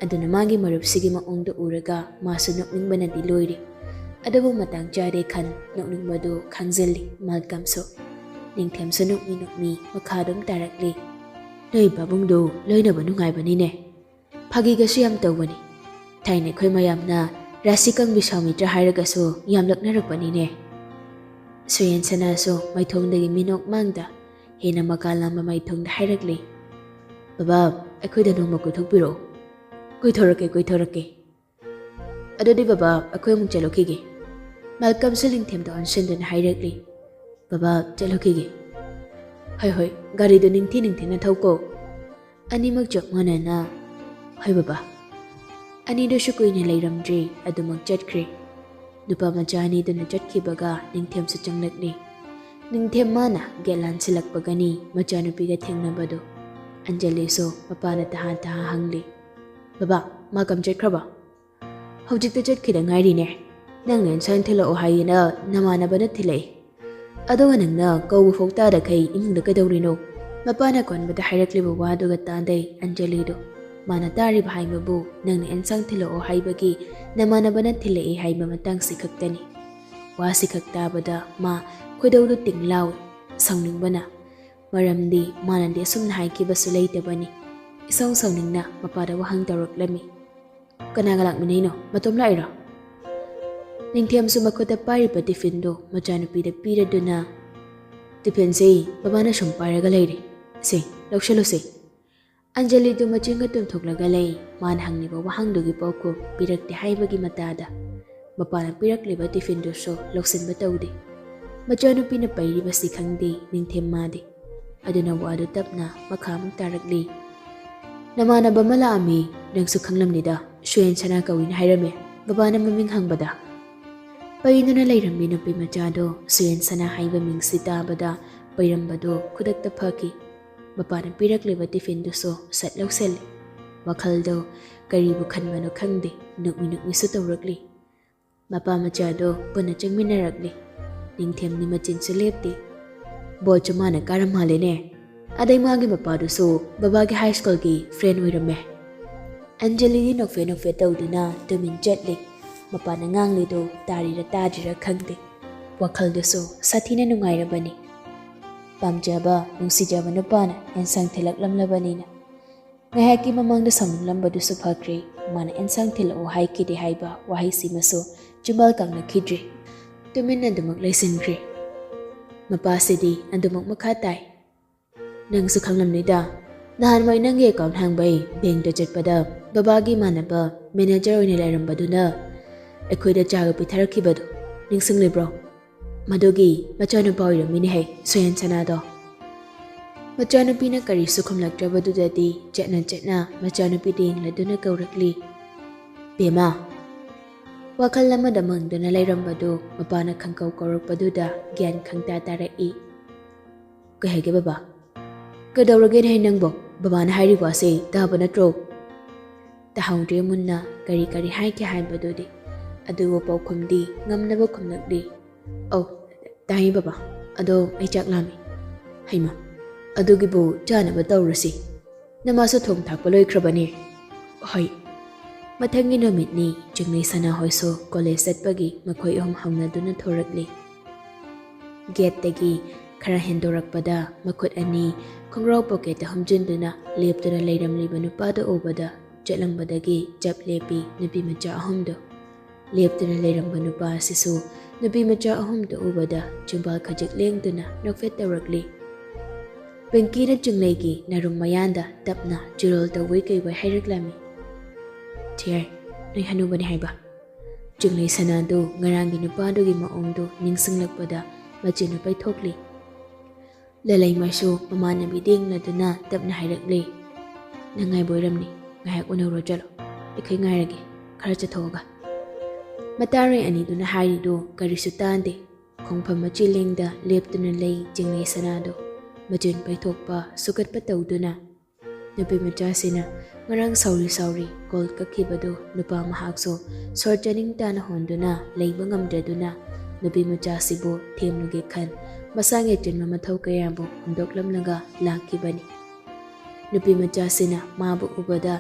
ꯑꯗꯨꯅ ꯃꯥꯒꯤ ꯃꯔꯨꯞꯁꯤꯒꯤ ꯃꯑꯣꯡꯗꯣ ꯎꯔꯒ ꯃꯥꯁꯨ ꯅꯣꯛꯅꯤꯡꯕꯅꯗꯤ ꯂꯣꯏꯔꯦ꯫ ꯑꯗꯨꯕꯨ ꯃꯇꯥꯡ ꯆꯥꯗꯦ ꯈꯟ ꯅꯣꯛꯅꯤꯡꯕꯗꯨ ꯈꯥꯡꯖꯤꯜꯂꯤ ꯃꯥꯜꯀꯝꯁꯨ꯫ ꯅꯤꯡꯊꯦꯝꯁꯨ ꯅꯣꯛꯃꯤ ꯅꯣꯛꯃꯤ ꯃꯈꯥ ꯑꯗꯨꯝ ꯇꯥꯔꯛꯂꯤ꯫ ꯅꯣꯏ ꯄꯥꯕꯨꯡꯗꯨ ꯂꯣꯏꯅꯕ ꯅꯨꯡꯉꯥꯏꯕꯅꯤꯅꯦ꯫ ꯐꯥꯒꯤꯒꯁꯨ ꯌꯥꯝ ꯇꯧꯕꯅꯤ꯫ ꯊꯥꯏꯅ ꯑꯩꯈꯣꯏ ꯃꯌꯥꯝꯅ ꯔꯥꯁꯤ ꯀꯪꯕꯤ ꯁꯥꯎꯃꯤꯇ꯭ꯔ ꯍꯥꯏꯔꯒꯁꯨ ꯌꯥꯝꯂꯛꯅꯔꯛꯄꯅꯤꯅꯦ꯫ ꯁꯨꯌꯦꯟꯁꯅꯥꯁꯨ ꯃꯥꯏꯊꯣꯡꯗꯒꯤ ꯃꯤꯅꯣꯛ ꯃꯥꯡꯗ ꯍꯦꯟꯅ ꯃꯀꯥ ꯂꯥꯝꯕ ꯃꯥꯏꯊꯣꯡꯗ ꯍꯥꯏꯔꯛꯂꯤ, "ꯕꯕꯥ, ꯑꯩꯈꯣꯏꯗ ꯅꯣꯡꯃ ꯀꯣꯏꯊꯣꯛꯄꯤꯔꯛꯑꯣ꯫" "ꯀꯣꯏꯊꯣꯔꯛꯀꯦ, ꯀꯣꯏꯊꯣꯔꯛꯀꯦ꯫ ꯑꯗꯨꯗꯤ ꯕꯕꯥ, ꯑꯩꯈꯣꯏ ꯑꯃꯨꯛ ꯆꯠꯂꯨꯈꯤꯒꯦ꯫" ꯃꯥꯜꯀꯝꯁꯨ ꯅꯤꯡꯊꯦꯝꯗ ꯑꯣꯟꯁꯤꯟꯗꯨꯅ ꯍꯥꯏꯔꯛꯂꯤ, "ꯕꯕꯥ, ꯆꯠꯂꯨꯈꯤꯒꯦ꯫" "ꯍꯣꯏ, ꯍꯣꯏ, ꯒꯥꯔꯤꯗꯨ ꯅꯤꯡꯊꯤ ꯅꯤꯡꯊꯤꯅ ꯊꯧꯀꯣ꯫" ꯑꯅꯤꯃꯛ ꯆꯞ ꯃꯥꯟꯅꯅ, "ꯍꯣꯏ ꯕꯕꯥ꯫" ꯑꯅꯤꯗꯨꯁꯨ ꯀꯨꯏꯅ ꯂꯩꯔꯝꯗ꯭ꯔꯦ, ꯑꯗꯨꯃꯛ ꯆꯠꯈ꯭ꯔꯦ꯫ ꯅꯨꯄꯥ ꯃꯆꯥ ꯑꯅꯤꯗꯨꯅ ꯆꯠꯈꯤꯕꯒ ꯅꯤꯡꯊꯦꯝꯁꯨ ꯆꯪꯂꯛꯂꯦ꯫ ꯅꯤꯡꯊꯦꯝ ꯃꯥꯅ ꯒꯦꯠ ꯂꯥꯟꯁꯤꯜꯂꯛꯄꯒꯅꯤ ꯃꯆꯥꯅꯨꯄꯤꯒ ꯊꯦꯡꯅꯕꯗꯨ꯫ ꯑꯟꯖꯂꯤꯁꯨ ꯃꯄꯥꯅ ꯇꯍꯥ ꯇꯍꯥ ꯍꯪꯂꯤ, "ꯕꯕꯥ, ꯃꯥ ꯀꯝ ꯆꯠꯈ꯭ꯔꯕ?" "ꯍꯧꯖꯤꯛꯇ ꯆꯠꯈꯤꯗ ꯉꯥꯏꯔꯤꯅꯦ꯫ ꯅꯪꯅ ꯑꯦꯟꯁꯥꯡ ꯊꯤꯜꯂꯛꯑꯣ ꯍꯥꯏꯌꯦꯅ ꯅꯃꯥꯟꯅꯕꯅ ꯊꯤꯜꯂꯛꯏ꯫ ꯑꯗꯨꯒ ꯅꯪꯅ ꯀꯧꯕ ꯐꯥꯎ ꯇꯥꯗꯈꯩ ꯏꯃꯨꯡꯗ ꯀꯩꯗꯧꯔꯤꯅꯣ?" ꯃꯄꯥꯅ ꯀꯣꯟꯕꯗ ꯍꯥꯏꯔꯛꯂꯤꯕ ꯋꯥꯗꯨꯒ ꯇꯥꯗꯩ ꯑꯟꯖꯂꯤꯗꯨ꯫ ꯃꯥꯅ ꯇꯥꯔꯤꯕ ꯍꯥꯏꯕꯕꯨ ꯅꯪꯅ ꯑꯦꯟꯁꯥꯡ ꯊꯤꯜꯂꯛꯑꯣ ꯍꯥꯏꯕꯒꯤ ꯅꯃꯥꯟꯅꯕꯅ ꯊꯤꯜꯂꯛꯏ ꯍꯥꯏꯕ ꯃꯇꯥꯡꯁꯤ ꯈꯛꯇꯅꯤ꯫ ꯋꯥꯁꯤ ꯈꯛ ꯇꯥꯕꯗ ꯃꯥ ꯈꯣꯏꯗꯧꯗꯨ ꯇꯤꯡ ꯂꯥꯎꯏ, ꯁꯥꯎꯅꯤꯡꯕꯅ꯫ ꯃꯔꯝꯗꯤ ꯃꯥꯅꯗꯤ ꯑꯁꯨꯝꯅ ꯍꯥꯏꯈꯤꯕꯁꯨ ꯂꯩꯇꯕꯅꯤ꯫ ꯏꯁꯧ ꯁꯥꯎꯅꯤꯡꯅ ꯃꯄꯥꯗ ꯋꯥꯍꯪ ꯇꯧꯔꯛꯂꯝꯃꯤ꯫ "ꯀꯅꯥꯒ ꯂꯥꯛꯃꯤꯟꯅꯩꯅꯣ? ꯃꯇꯣꯝ ꯂꯥꯛꯏꯔꯣ?" ꯅꯤꯡꯊꯦꯝꯁꯨ ꯃꯈꯨꯠꯇ ꯄꯥꯏꯔꯤꯕ ꯇꯤꯐꯤꯟꯗꯨ ꯃꯆꯥꯅꯨꯄꯤꯗ ꯄꯤꯔꯗꯨꯅ, "ꯇꯤꯐꯤꯟꯁꯤ ꯕꯕꯥꯅ ꯁꯨꯝ ꯄꯥꯏꯔꯒ ꯂꯩꯔꯦ꯫ ꯁꯦ, ꯂꯧꯁꯤꯜꯂꯨꯁꯦ꯫" ꯑꯟꯖꯂꯤꯗꯨ ꯃꯆꯤꯟꯒ ꯇꯨꯝꯊꯣꯛꯂꯒ ꯂꯩ꯫ ꯃꯥꯅ ꯍꯪꯂꯤꯕ ꯋꯥꯍꯪꯗꯨꯒꯤ ꯄꯥꯎꯈꯨꯝ ꯄꯤꯔꯛꯇꯦ ꯍꯥꯏꯕꯒꯤ ꯃꯇꯥꯗ ꯃꯄꯥꯅ ꯄꯤꯔꯛꯂꯤꯕ ꯇꯤꯐꯤꯟꯗꯨꯁꯨ ꯂꯧꯁꯤꯟꯕ ꯇꯧꯗꯦ꯫ ꯃꯆꯥꯅꯨꯄꯤꯅ ꯄꯩꯔꯤꯕꯁꯤ ꯈꯪꯗꯦ ꯅꯤꯡꯊꯦꯝ ꯃꯥꯗꯤ꯫ ꯑꯗꯨꯅ ꯋꯥꯗꯨ ꯇꯞꯅ ꯃꯈꯥ ꯑꯃꯨꯛ ꯇꯥꯔꯛꯂꯤ꯫ "ꯅꯃꯥꯟꯅꯕ ꯑꯃ ꯂꯥꯛꯑꯝꯃꯤ, ꯅꯪꯁꯨ ꯈꯪꯂꯝꯅꯤꯗ, ꯁꯨꯌꯦꯟ ꯁꯅꯥ ꯀꯧꯏꯅ ꯍꯥꯏꯔꯝꯃꯦ ꯕꯕꯥꯅ ꯃꯃꯤꯡ ꯍꯪꯕꯗ꯫" ꯄꯩꯗꯨꯅ ꯂꯩꯔꯝꯃꯤ ꯅꯨꯄꯤ ꯃꯆꯥꯗꯣ ꯁꯨꯌꯦꯟ ꯁꯅꯥ ꯍꯥꯏꯕ ꯃꯤꯡꯁꯤ ꯇꯥꯕꯗ ꯄꯩꯔꯝꯕꯗꯣ ꯈꯨꯗꯛꯇ ꯐꯈꯤ꯫ ꯃꯄꯥꯅ ꯄꯤꯔꯛꯂꯤꯕ ꯇꯤꯐꯤꯟꯗꯨꯁꯨ ꯁꯠ ꯂꯧꯁꯤꯜꯂꯤ꯫ ꯋꯥꯈꯜꯗꯣ ꯀꯔꯤꯕꯨ ꯈꯟꯕꯅꯣ ꯈꯪꯗꯦ, ꯅꯣꯛꯃꯤ ꯅꯣꯛꯃꯤꯁꯨ ꯇꯧꯔꯛꯂꯤ꯫ ꯃꯄꯥ ꯃꯆꯥꯗꯣ ꯄꯨꯟꯅ ꯆꯪꯃꯤꯟꯅꯔꯛꯂꯤ꯫ ꯅꯤꯡꯊꯦꯝꯅꯤ ꯃꯆꯤꯟꯁꯨ ꯂꯦꯞꯇꯦ꯫ "ꯕꯣꯠꯁꯨ ꯃꯥꯅ ꯀꯥꯔꯝ ꯃꯥꯜꯂꯦꯅꯦ꯫ ꯑꯗꯩ ꯃꯥꯒꯤ ꯃꯄꯥꯗꯨꯁꯨ ꯕꯕꯥꯒꯤ ꯍꯥꯏ ꯁ꯭ꯀꯨꯜꯒꯤ ꯐ꯭ꯔꯦꯟ ꯑꯣꯏꯔꯝꯃꯦ꯫" ꯑꯟꯖꯂꯤꯗꯤ ꯅꯣꯛꯐꯦ ꯅꯣꯛꯐꯦ ꯇꯧꯗꯨꯅ ꯇꯨꯃꯤꯟ ꯆꯠꯂꯤ꯫ ꯃꯄꯥꯅ ꯉꯥꯡꯂꯤꯗꯨ ꯇꯥꯔꯤꯔ ꯇꯥꯗ꯭ꯔꯤꯔ ꯈꯪꯗꯦ꯫ ꯋꯥꯈꯜꯗꯨꯁꯨ ꯁꯥꯊꯤꯅ ꯅꯨꯡꯉꯥꯏꯔꯕꯅꯤ꯫ ꯄꯥꯝꯖꯕ, ꯅꯨꯡꯁꯤꯖꯕ ꯅꯨꯄꯥꯅ ꯑꯦꯟꯁꯥꯡ ꯊꯤꯜꯂꯛꯂꯝꯂꯕꯅꯤꯅ꯫ ꯉꯥꯏꯍꯥꯛꯀꯤ ꯃꯃꯥꯡꯗ ꯁꯥꯎꯅꯤꯡꯂꯝꯕꯗꯨꯁꯨ ꯐꯈ꯭ꯔꯦ꯫ ꯃꯥꯅ ꯑꯦꯟꯁꯥꯡ ꯊꯤꯜꯂꯛꯑꯣ ꯍꯥꯏꯈꯤꯗꯦ ꯍꯥꯏꯕ ꯋꯥꯍꯩꯁꯤꯃꯁꯨ ꯆꯤꯝꯕꯥꯜ ꯀꯥꯡꯂꯛꯈꯤꯗ꯭ꯔꯦ꯫ ꯇꯨꯃꯤꯟꯅ ꯑꯗꯨꯃꯛ ꯂꯩꯁꯤꯟꯈ꯭ꯔꯦ꯫ ꯃꯄꯥꯁꯤꯗꯤ ꯑꯗꯨꯃꯛ ꯃꯈꯥ ꯇꯥꯏ꯫ "ꯅꯪꯁꯨ ꯈꯪꯂꯝꯅꯤꯗ, ꯅꯍꯥꯟꯋꯥꯏ ꯅꯪꯒꯤ ꯑꯦꯀꯥꯎꯟ ꯍꯥꯡꯕꯩ ꯕꯦꯡꯛꯇ ꯆꯠꯄꯗ ꯕꯕꯥꯒꯤ ꯏꯃꯥꯟꯅꯕ ꯃꯦꯅꯦꯖꯔ ꯑꯣꯏꯅ ꯂꯩꯔꯝꯕꯗꯨꯅ ꯑꯩꯈꯣꯏꯗ ꯆꯥꯒ ꯄꯤꯊꯔꯛꯈꯤꯕꯗꯣ ꯅꯤꯡꯁꯤꯡꯂꯤꯕ꯭ꯔꯣ? ꯃꯗꯨꯒꯤ ꯃꯆꯥꯅꯨꯄꯥ ꯑꯣꯏꯔꯝꯃꯤꯅꯦꯍꯦ, ꯁꯣꯌꯟ ꯁꯅꯥꯗꯣ꯫" ꯃꯆꯥꯅꯨꯄꯤꯅ ꯀꯔꯤꯁꯨ ꯈꯨꯝꯂꯛꯇ꯭ꯔꯕꯗꯨꯗꯗꯤ ꯆꯠꯅ ꯆꯠꯅ ꯃꯆꯥꯅꯨꯄꯤꯗ ꯌꯦꯡꯂꯗꯨꯅ ꯀꯧꯔꯛꯂꯤ, "ꯕꯦꯝꯃ!" ꯋꯥꯈꯜ ꯑꯃꯗ ꯃꯪꯗꯨꯅ ꯂꯩꯔꯝꯕꯗꯨ ꯃꯄꯥꯅ ꯈꯪꯀꯧ ꯀꯧꯔꯛꯄꯗꯨꯗ ꯒ꯭ꯌꯥꯟ ꯈꯪꯇꯥ ꯇꯥꯔꯛꯏ꯫ "ꯀꯩ ꯍꯥꯏꯒꯦ ꯕꯕꯥ?" "ꯀꯩꯗꯧꯔꯒꯦꯅꯦ ꯍꯩ ꯅꯪꯕꯣ? ꯕꯕꯥꯅ ꯍꯥꯏꯔꯤꯕ ꯑꯁꯤ ꯇꯥꯕ ꯅꯠꯇ꯭ꯔꯣ?" ꯇꯥꯍꯧꯗ꯭ꯔꯦ ꯃꯨꯟꯅ ꯀꯔꯤ ꯀꯔꯤ ꯍꯥꯏꯒꯦ ꯍꯥꯏꯕꯗꯨꯗꯤ, ꯑꯗꯨꯕꯨ ꯄꯥꯎꯈꯨꯝꯗꯤ ꯉꯝꯅꯕ ꯈꯨꯝꯂꯛꯂꯤ꯫ "ꯑꯧ, ꯇꯥꯏ ꯕꯕꯥ, ꯑꯗꯣ ꯑꯩ ꯆꯥꯛ ꯂꯥꯝꯃꯤ꯫" "ꯍꯩꯃ, ꯑꯗꯨꯒꯤꯕꯨ ꯆꯥꯅꯕ ꯇꯧꯔꯁꯤ꯫ ꯅꯃꯥꯁꯨ ꯊꯣꯡ ꯊꯥꯛꯄ ꯂꯣꯏꯈ꯭ꯔꯕꯅꯦ?" "ꯍꯣꯏ꯫" ꯃꯊꯪꯒꯤ ꯅꯨꯃꯤꯠꯅꯤ ꯆꯤꯡꯂꯩ ꯁꯅꯥ ꯍꯣꯏꯁꯨ ꯀꯣꯂꯦꯖ ꯆꯠꯄꯒꯤ ꯃꯈꯣꯏ ꯑꯍꯨꯝ ꯍꯧꯅꯗꯨꯅ ꯊꯣꯔꯛꯂꯤ꯫ ꯒꯦꯠꯇꯒꯤ ꯈꯔ ꯍꯦꯟꯗꯣꯔꯛꯄꯗ ꯃꯈꯨꯠ ꯑꯅꯤ ꯈꯣꯡꯒ꯭ꯔꯥꯎ ꯄꯣꯀꯦꯠꯇ ꯍꯨꯝꯖꯤꯟꯗꯨꯅ ꯂꯦꯞꯇꯨꯅ ꯂꯩꯔꯝꯂꯤꯕ ꯅꯨꯄꯥꯗꯨ ꯎꯕꯗ ꯆꯠꯂꯝꯕꯗꯒꯤ ꯆꯞ ꯂꯦꯞꯄꯤ ꯅꯨꯄꯤ ꯃꯆꯥ ꯑꯍꯨꯝꯗꯨ꯫ ꯂꯦꯞꯇꯨꯅ ꯂꯩꯔꯝꯕ ꯅꯨꯄꯥ ꯑꯁꯤꯁꯨ ꯅꯨꯄꯤ ꯃꯆꯥ ꯑꯍꯨꯝꯗꯨ ꯎꯕꯗ ꯆꯤꯝꯕꯥꯜ ꯈꯖꯤꯛ ꯂꯦꯡꯗꯨꯅ ꯅꯣꯛꯐꯦꯠ ꯇꯧꯔꯛꯂꯤ꯫ ꯄꯤꯡꯀꯤꯅ ꯆꯤꯡꯂꯩꯒꯤ ꯅꯔꯨꯝ ꯃꯌꯥꯟꯗ ꯇꯞꯅ ꯆꯨꯔꯣꯜ ꯇꯧꯕꯣꯏ ꯀꯩꯕꯣꯏ ꯍꯥꯏꯔꯛꯂꯝꯃꯤ꯫ "ꯊꯤꯌꯥꯔ, ꯅꯣꯏ ꯍꯅꯨꯕꯅꯤ ꯍꯥꯏꯕ?" ꯆꯤꯡꯂꯩ ꯁꯅꯥꯗꯨ ꯉꯔꯥꯡꯒꯤ ꯅꯨꯄꯥꯗꯨꯒꯤ ꯃꯑꯣꯡꯗꯨ ꯅꯤꯡꯁꯤꯡꯂꯛꯄꯗ ꯃꯆꯤꯟ ꯄꯩꯊꯣꯛꯂꯤ꯫ ꯂꯂꯩꯃꯁꯨ ꯃꯃꯥꯟꯅꯕꯤ ꯌꯦꯡꯂꯗꯨꯅ ꯇꯞꯅ ꯍꯥꯏꯔꯛꯂꯤ꯫ "ꯅꯪ ꯉꯥꯏꯕ ꯑꯣꯏꯔꯝꯅꯤ, ꯉꯥꯏꯍꯥꯛ ꯎꯅꯧꯔꯣ ꯆꯠꯂꯣ, ꯑꯩꯈꯣꯏ ꯉꯥꯏꯔꯒꯦ, ꯈꯔ ꯆꯠꯊꯣꯛꯑꯒ꯫" ꯃꯇꯥꯔꯣꯏ ꯑꯅꯤꯗꯨꯅ ꯍꯥꯏꯔꯤꯗꯨ ꯀꯔꯤꯁꯨ ꯇꯥꯗꯦ꯫ ꯈꯣꯡꯐꯝ ꯃꯆꯤ ꯂꯦꯡꯗ ꯂꯦꯞꯇꯨꯅ ꯂꯩ ꯆꯤꯡꯂꯩ ꯁꯅꯥꯗꯨ ꯃꯆꯤꯟ ꯄꯩꯊꯣꯛꯄ ꯁꯨꯒꯠꯄ ꯇꯧꯗꯨꯅ꯫ ꯅꯨꯄꯤ ꯃꯆꯥꯁꯤꯅ ꯉꯔꯥꯡ ꯁꯥꯎꯔꯤ ꯁꯥꯎꯔꯤ ꯀꯣꯜ ꯀꯛꯈꯤꯕꯗꯨ ꯅꯨꯄꯥ ꯃꯍꯥꯛꯁꯨ ꯁꯣꯔ ꯆꯥꯅꯤꯡ ꯇꯥꯅ ꯍꯣꯟꯗꯨꯅ ꯂꯩꯕ ꯉꯝꯗ꯭ꯔꯗꯨꯅ ꯅꯨꯄꯤ ꯃꯆꯥꯁꯤꯕꯨ ꯊꯦꯝꯂꯨꯒꯦ ꯈꯟ ꯃꯁꯥꯒꯤ ꯑꯆꯤꯟꯕ ꯃꯊꯧ ꯀꯌꯥꯕꯨ ꯍꯨꯟꯗꯣꯛꯂꯝꯂꯒ ꯂꯥꯛꯈꯤꯕꯅꯤ꯫ ꯅꯨꯄꯤ ꯃꯆꯥꯁꯤꯅ ꯃꯥꯕꯨ ꯎꯕꯗ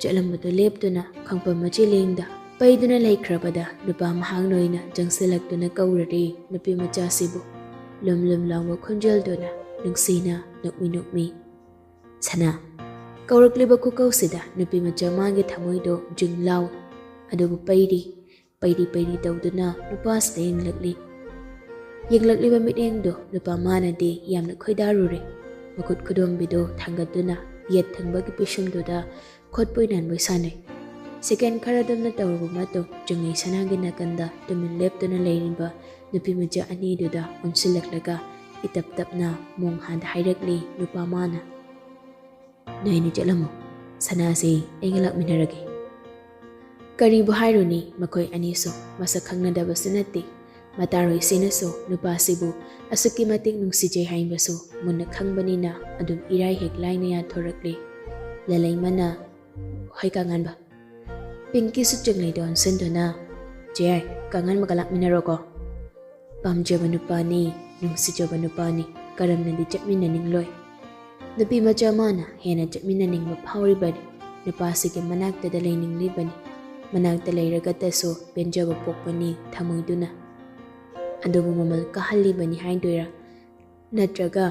ꯆꯠꯂꯝꯕꯗꯨ ꯂꯦꯞꯇꯨꯅ ꯈꯪꯐꯝ ꯃꯆꯤ ꯂꯦꯡꯗ ꯄꯩꯗꯨꯅ ꯂꯩꯈ꯭ꯔꯕꯗ ꯅꯨꯄꯥ ꯃꯍꯥꯛꯅ ꯑꯣꯏꯅ ꯆꯪꯁꯤꯜꯂꯛꯇꯨꯅ ꯀꯧꯔꯔꯦ ꯅꯨꯄꯤ ꯃꯆꯥꯁꯤꯕꯨ꯫ ꯂꯨꯝ ꯂꯨꯝ ꯂꯥꯎꯕ ꯈꯣꯟꯖꯦꯜꯗꯨꯅ ꯅꯨꯡꯁꯤꯅ ꯅꯣꯛꯃꯤ ꯅꯣꯛꯃꯤ꯫ "ꯁꯅꯥ!" ꯀꯧꯔꯛꯂꯤꯕ ꯈꯨꯀꯧꯁꯤꯗ ꯅꯨꯄꯤ ꯃꯆꯥ ꯃꯥꯒꯤ ꯊꯃꯣꯏꯗꯣ ꯖꯤꯡ ꯂꯥꯎ꯫ ꯑꯗꯨꯕꯨ ꯄꯩꯔꯤ, ꯄꯩꯔꯤ ꯄꯩꯔꯤ ꯇꯧꯗꯨꯅ ꯅꯨꯄꯥꯁꯤꯗ ꯌꯦꯡꯂꯛꯂꯤ꯫ ꯌꯦꯡꯂꯛꯂꯤꯕ ꯃꯤꯠꯌꯦꯡꯗꯣ ꯅꯨꯄꯥ ꯃꯥꯅꯗꯤ ꯌꯥꯝꯅ ꯈꯣꯏꯗꯥꯔꯨꯔꯦ꯫ ꯃꯈꯨꯠ ꯈꯨꯗꯣꯝꯕꯤꯗꯣ ꯊꯥꯡꯒꯠꯇꯨꯅ ꯌꯦꯠ ꯊꯪꯕꯒꯤ ꯄꯤꯁꯨꯝꯗꯨꯗ ꯈꯣꯠꯄꯣꯏ ꯅꯥꯟꯕꯣꯏ ꯁꯥꯟꯅꯩ꯫ ꯁꯦꯀꯦꯟ ꯈꯔꯗꯨꯝꯅ ꯇꯧꯔꯕ ꯃꯇꯨꯡ ꯆꯤꯡꯂꯩ ꯁꯅꯥꯒꯤ ꯅꯥꯀꯟꯗ ꯇꯨꯃꯤꯟ ꯂꯦꯞꯇꯨꯅ ꯂꯩꯔꯤꯕ ꯅꯨꯄꯤ ꯃꯆꯥ ꯑꯅꯤꯗꯨꯗ ꯑꯣꯟꯁꯤꯜꯂꯛꯂꯒ ꯏꯇꯞ ꯇꯞꯅ ꯃꯣꯡ ꯍꯥꯟꯗ ꯍꯥꯏꯔꯛꯂꯤ ꯅꯨꯄꯥ ꯃꯥꯅ꯫ "ꯅꯣꯏ ꯑꯅꯤ ꯆꯠꯂꯝꯃꯣ, ꯁꯅꯥꯁꯤ ꯑꯩꯒ ꯂꯥꯛꯃꯤꯟꯅꯔꯒꯦ꯫" ꯀꯔꯤꯕꯨ ꯍꯥꯏꯔꯨꯅꯤ, ꯃꯈꯣꯏ ꯑꯅꯤꯁꯨ ꯃꯁꯛ ꯈꯪꯅꯗꯕꯁꯨ ꯅꯠꯇꯦ꯫ ꯃꯇꯥꯔꯣꯏꯁꯤꯅꯁꯨ ꯅꯨꯄꯥꯁꯤꯕꯨ ꯑꯁꯨꯛꯀꯤ ꯃꯇꯤꯛ ꯅꯨꯡꯁꯤꯖꯩ ꯍꯥꯏꯕꯁꯨ ꯃꯨꯟꯅ ꯈꯪꯕꯅꯤꯅ ꯑꯗꯨꯝ ꯏꯔꯥꯏ ꯍꯦꯛ ꯂꯥꯏꯅ ꯌꯥꯊꯣꯔꯛꯂꯦ꯫ ꯂꯂꯩꯃꯅ, "ꯍꯣꯏ ꯀꯥꯉꯥꯟꯕ"꯫ ꯄꯤꯡꯀꯤꯁꯨ ꯆꯤꯡꯂꯩꯗ ꯑꯣꯟꯁꯤꯟꯗꯨꯅ, "ꯆꯦ, ꯀꯥꯉꯥꯟꯕꯒ ꯂꯥꯛꯃꯤꯟꯅꯔꯣꯀꯣ꯫ ꯄꯥꯝꯖꯕ ꯅꯨꯄꯥꯅꯤ, ꯅꯨꯡꯁꯤꯖꯕ ꯅꯨꯄꯥꯅꯤ, ꯀꯔꯝꯅꯗꯤ ꯆꯠꯃꯤꯟꯅꯅꯤꯡꯂꯣꯏ?" ꯅꯨꯄꯤ ꯃꯆꯥ ꯑꯃꯅ ꯍꯦꯟꯅ ꯆꯠꯃꯤꯟꯅꯅꯤꯡꯕ ꯐꯥꯎꯔꯤꯕꯅꯤ꯫ ꯅꯨꯄꯥꯁꯤꯒꯤ ꯃꯅꯥꯛꯇꯗ ꯂꯩꯅꯤꯡꯂꯤꯕꯅꯤ꯫ ꯃꯅꯥꯛꯇ ꯂꯩꯔꯒꯇꯁꯨ ꯄꯦꯟꯖꯕ ꯄꯣꯛꯄꯅꯤ ꯊꯃꯣꯏꯗꯨꯅ꯫ ꯑꯗꯨꯕꯨ ꯃꯃꯜ ꯀꯥꯍꯜꯂꯤꯕꯅꯤ ꯍꯥꯏꯗꯣꯏꯔꯥ? ꯅꯠꯇ꯭ꯔꯒ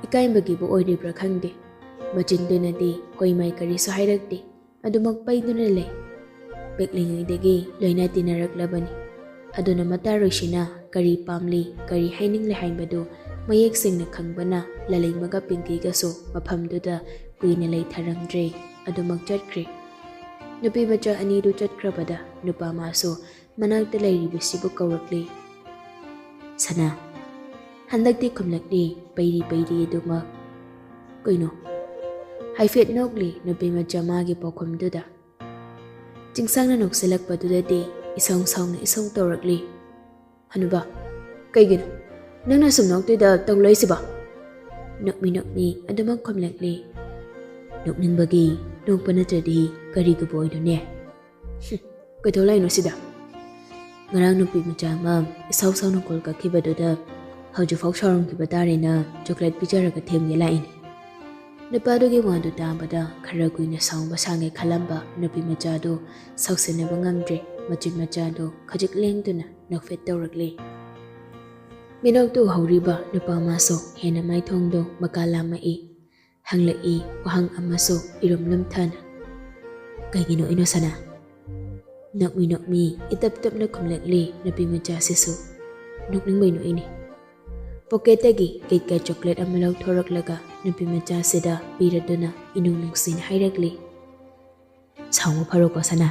ꯏꯀꯥꯏꯕꯒꯤꯕꯨ ꯑꯣꯏꯔꯤꯕ꯭ꯔꯥ ꯈꯪꯗꯦ, ꯃꯆꯤꯟꯗꯨꯅꯗꯤ ꯍꯣꯏ ꯃꯥꯏ ꯀꯔꯤꯁꯨ ꯍꯥꯏꯔꯛꯇꯦ꯫ ꯑꯗꯨꯃꯛ ꯄꯩꯗꯨꯅ ꯂꯩ꯫ ꯄꯤꯛꯂꯤꯉꯩꯗꯒꯤ ꯂꯣꯏꯅ ꯇꯤꯟꯅꯔꯛꯂꯕꯅꯤ꯫ ꯑꯗꯨꯅ ꯃꯇꯥꯔꯣꯏꯁꯤꯅ ꯀꯔꯤ ꯄꯥꯝꯂꯤ, ꯀꯔꯤ ꯍꯥꯏꯅꯤꯡꯂꯤ ꯍꯥꯏꯕꯗꯨ ꯃꯌꯦꯛ ꯁꯦꯡꯅ ꯈꯪꯕꯅ ꯂꯂꯩꯃꯒ ꯄꯤꯡꯀꯤꯒꯁꯨ ꯃꯐꯝꯗꯨꯗ ꯀꯨꯏꯅ ꯂꯩꯊꯔꯝꯗ꯭ꯔꯦ꯫ ꯑꯗꯨꯃꯛ ꯆꯠꯈ꯭ꯔꯦ꯫ ꯅꯨꯄꯤ ꯃꯆꯥ ꯑꯅꯤꯗꯨ ꯆꯠꯈ꯭ꯔꯕꯗ ꯅꯨꯄꯥ ꯃꯥꯁꯨ ꯃꯅꯥꯛꯇ ꯂꯩꯔꯤꯕꯁꯤꯕꯨ ꯀꯧꯔꯛꯂꯤ꯫ "ꯁꯅꯥ"꯫ ꯍꯟꯗꯛꯇꯤ ꯈꯨꯝꯂꯛꯂꯤ ꯄꯩꯔꯤ ꯄꯩꯔꯤ ꯑꯗꯨꯃꯛ꯫ "ꯀꯩꯅꯣ?" ꯍꯥꯏꯐꯦꯠ ꯅꯣꯛꯂꯤ ꯅꯨꯄꯤ ꯃꯆꯥ ꯃꯥꯒꯤ ꯄꯥꯎꯈꯨꯝꯗꯨꯗ꯫ ꯆꯤꯡꯁꯥꯡꯅ ꯅꯣꯛꯁꯤꯜꯂꯛꯄꯗꯨꯗꯗꯤ ꯏꯁꯧ ꯁꯥꯎꯅ ꯏꯁꯧ ꯇꯧꯔꯛꯂꯤ꯫ "ꯍꯅꯨꯕ, ꯀꯩꯒꯤꯅꯣ ꯅꯪꯅ ꯁꯨꯝ ꯅꯣꯛꯇꯣꯏꯗ ꯇꯧꯂꯣꯏꯁꯤꯕꯣ?" ꯅꯣꯛꯃꯤ ꯅꯣꯛꯃꯤ ꯑꯗꯨꯃꯛ ꯈꯨꯝꯂꯛꯂꯤ꯫ "ꯅꯣꯛꯅꯤꯡꯕꯒꯤ ꯅꯣꯛꯄ ꯅꯠꯇ꯭ꯔꯗꯤ ꯀꯔꯤꯒꯤꯕꯨ ꯑꯣꯏꯗꯣꯏꯅꯦ?" "ꯍꯨꯝ, ꯀꯩꯗꯧ ꯂꯥꯛꯏꯅꯣ ꯁꯤꯗ?" "ꯉꯔꯥꯡ ꯅꯨꯄꯤ ꯃꯆꯥ ꯑꯃ ꯏꯁꯥꯎ ꯁꯥꯎꯅ ꯀꯣꯜ ꯀꯛꯈꯤꯕꯗꯨꯗ ꯍꯧꯖꯤꯛꯐꯥꯎ ꯁꯥꯎꯔꯝꯈꯤꯕ ꯇꯥꯔꯦꯅ ꯆꯣꯀ꯭ꯂꯦꯠ ꯄꯤꯖꯔꯒ ꯊꯦꯝꯒꯦ ꯂꯥꯛꯏꯅꯦ꯫" ꯅꯨꯄꯥꯗꯨꯒꯤ ꯋꯥꯗꯨ ꯇꯥꯕꯗ ꯈꯔ ꯀꯨꯏꯅ ꯁꯥꯎꯕ ꯁꯥꯡꯒꯦ ꯈꯜꯂꯝꯕ ꯅꯨꯄꯤ ꯃꯆꯥꯗꯨ ꯁꯥꯎꯁꯤꯟꯅꯕ ꯉꯝꯗ꯭ꯔꯦ꯫ ꯃꯆꯤꯟ ꯃꯆꯥꯗꯨ ꯈꯖꯤꯛ ꯂꯦꯡꯗꯨꯅ ꯅꯣꯛꯐꯦꯠ ꯇꯧꯔꯛꯂꯤ꯫ ꯃꯤꯅꯣꯛꯇꯨ ꯎꯍꯧꯔꯤꯕ ꯅꯨꯄꯥ ꯑꯃꯁꯨ ꯍꯦꯟꯅ ꯃꯥꯏꯊꯣꯡꯗꯨ ꯃꯀꯥ ꯂꯥꯝꯃꯛꯏ꯫ ꯍꯪꯂꯛꯏ ꯋꯥꯍꯪ ꯑꯃꯁꯨ ꯏꯔꯨꯝ ꯂꯨꯝꯊꯅ꯫ "ꯀꯩꯒꯤꯅꯣ ꯏꯅꯣ ꯁꯅꯥ?" ꯅꯣꯛꯃꯤ ꯅꯣꯛꯃꯤ ꯏꯇꯞ ꯇꯞꯅ ꯈꯨꯝꯂꯛꯂꯤ ꯅꯨꯄꯤ ꯃꯆꯥꯁꯤꯁꯨ꯫ "ꯅꯣꯛꯅꯤꯡꯕꯩ ꯅꯣꯛꯏꯅꯤ꯫" ꯄꯣꯀꯦꯠꯇꯒꯤ ꯀꯤꯠ ꯀꯦꯠ ꯆꯣꯀ꯭ꯂꯦꯠ ꯑꯃ ꯂꯧꯊꯣꯔꯛꯂꯒ ꯅꯨꯄꯤ ꯃꯆꯥꯁꯤꯗ ꯄꯤꯔꯗꯨꯅ ꯏꯅꯨꯡ ꯅꯨꯡꯁꯤꯅ ꯍꯥꯏꯔꯛꯂꯤ꯫ "ꯁꯥꯎꯕ ꯐꯔꯣꯀꯣ ꯁꯅꯥ,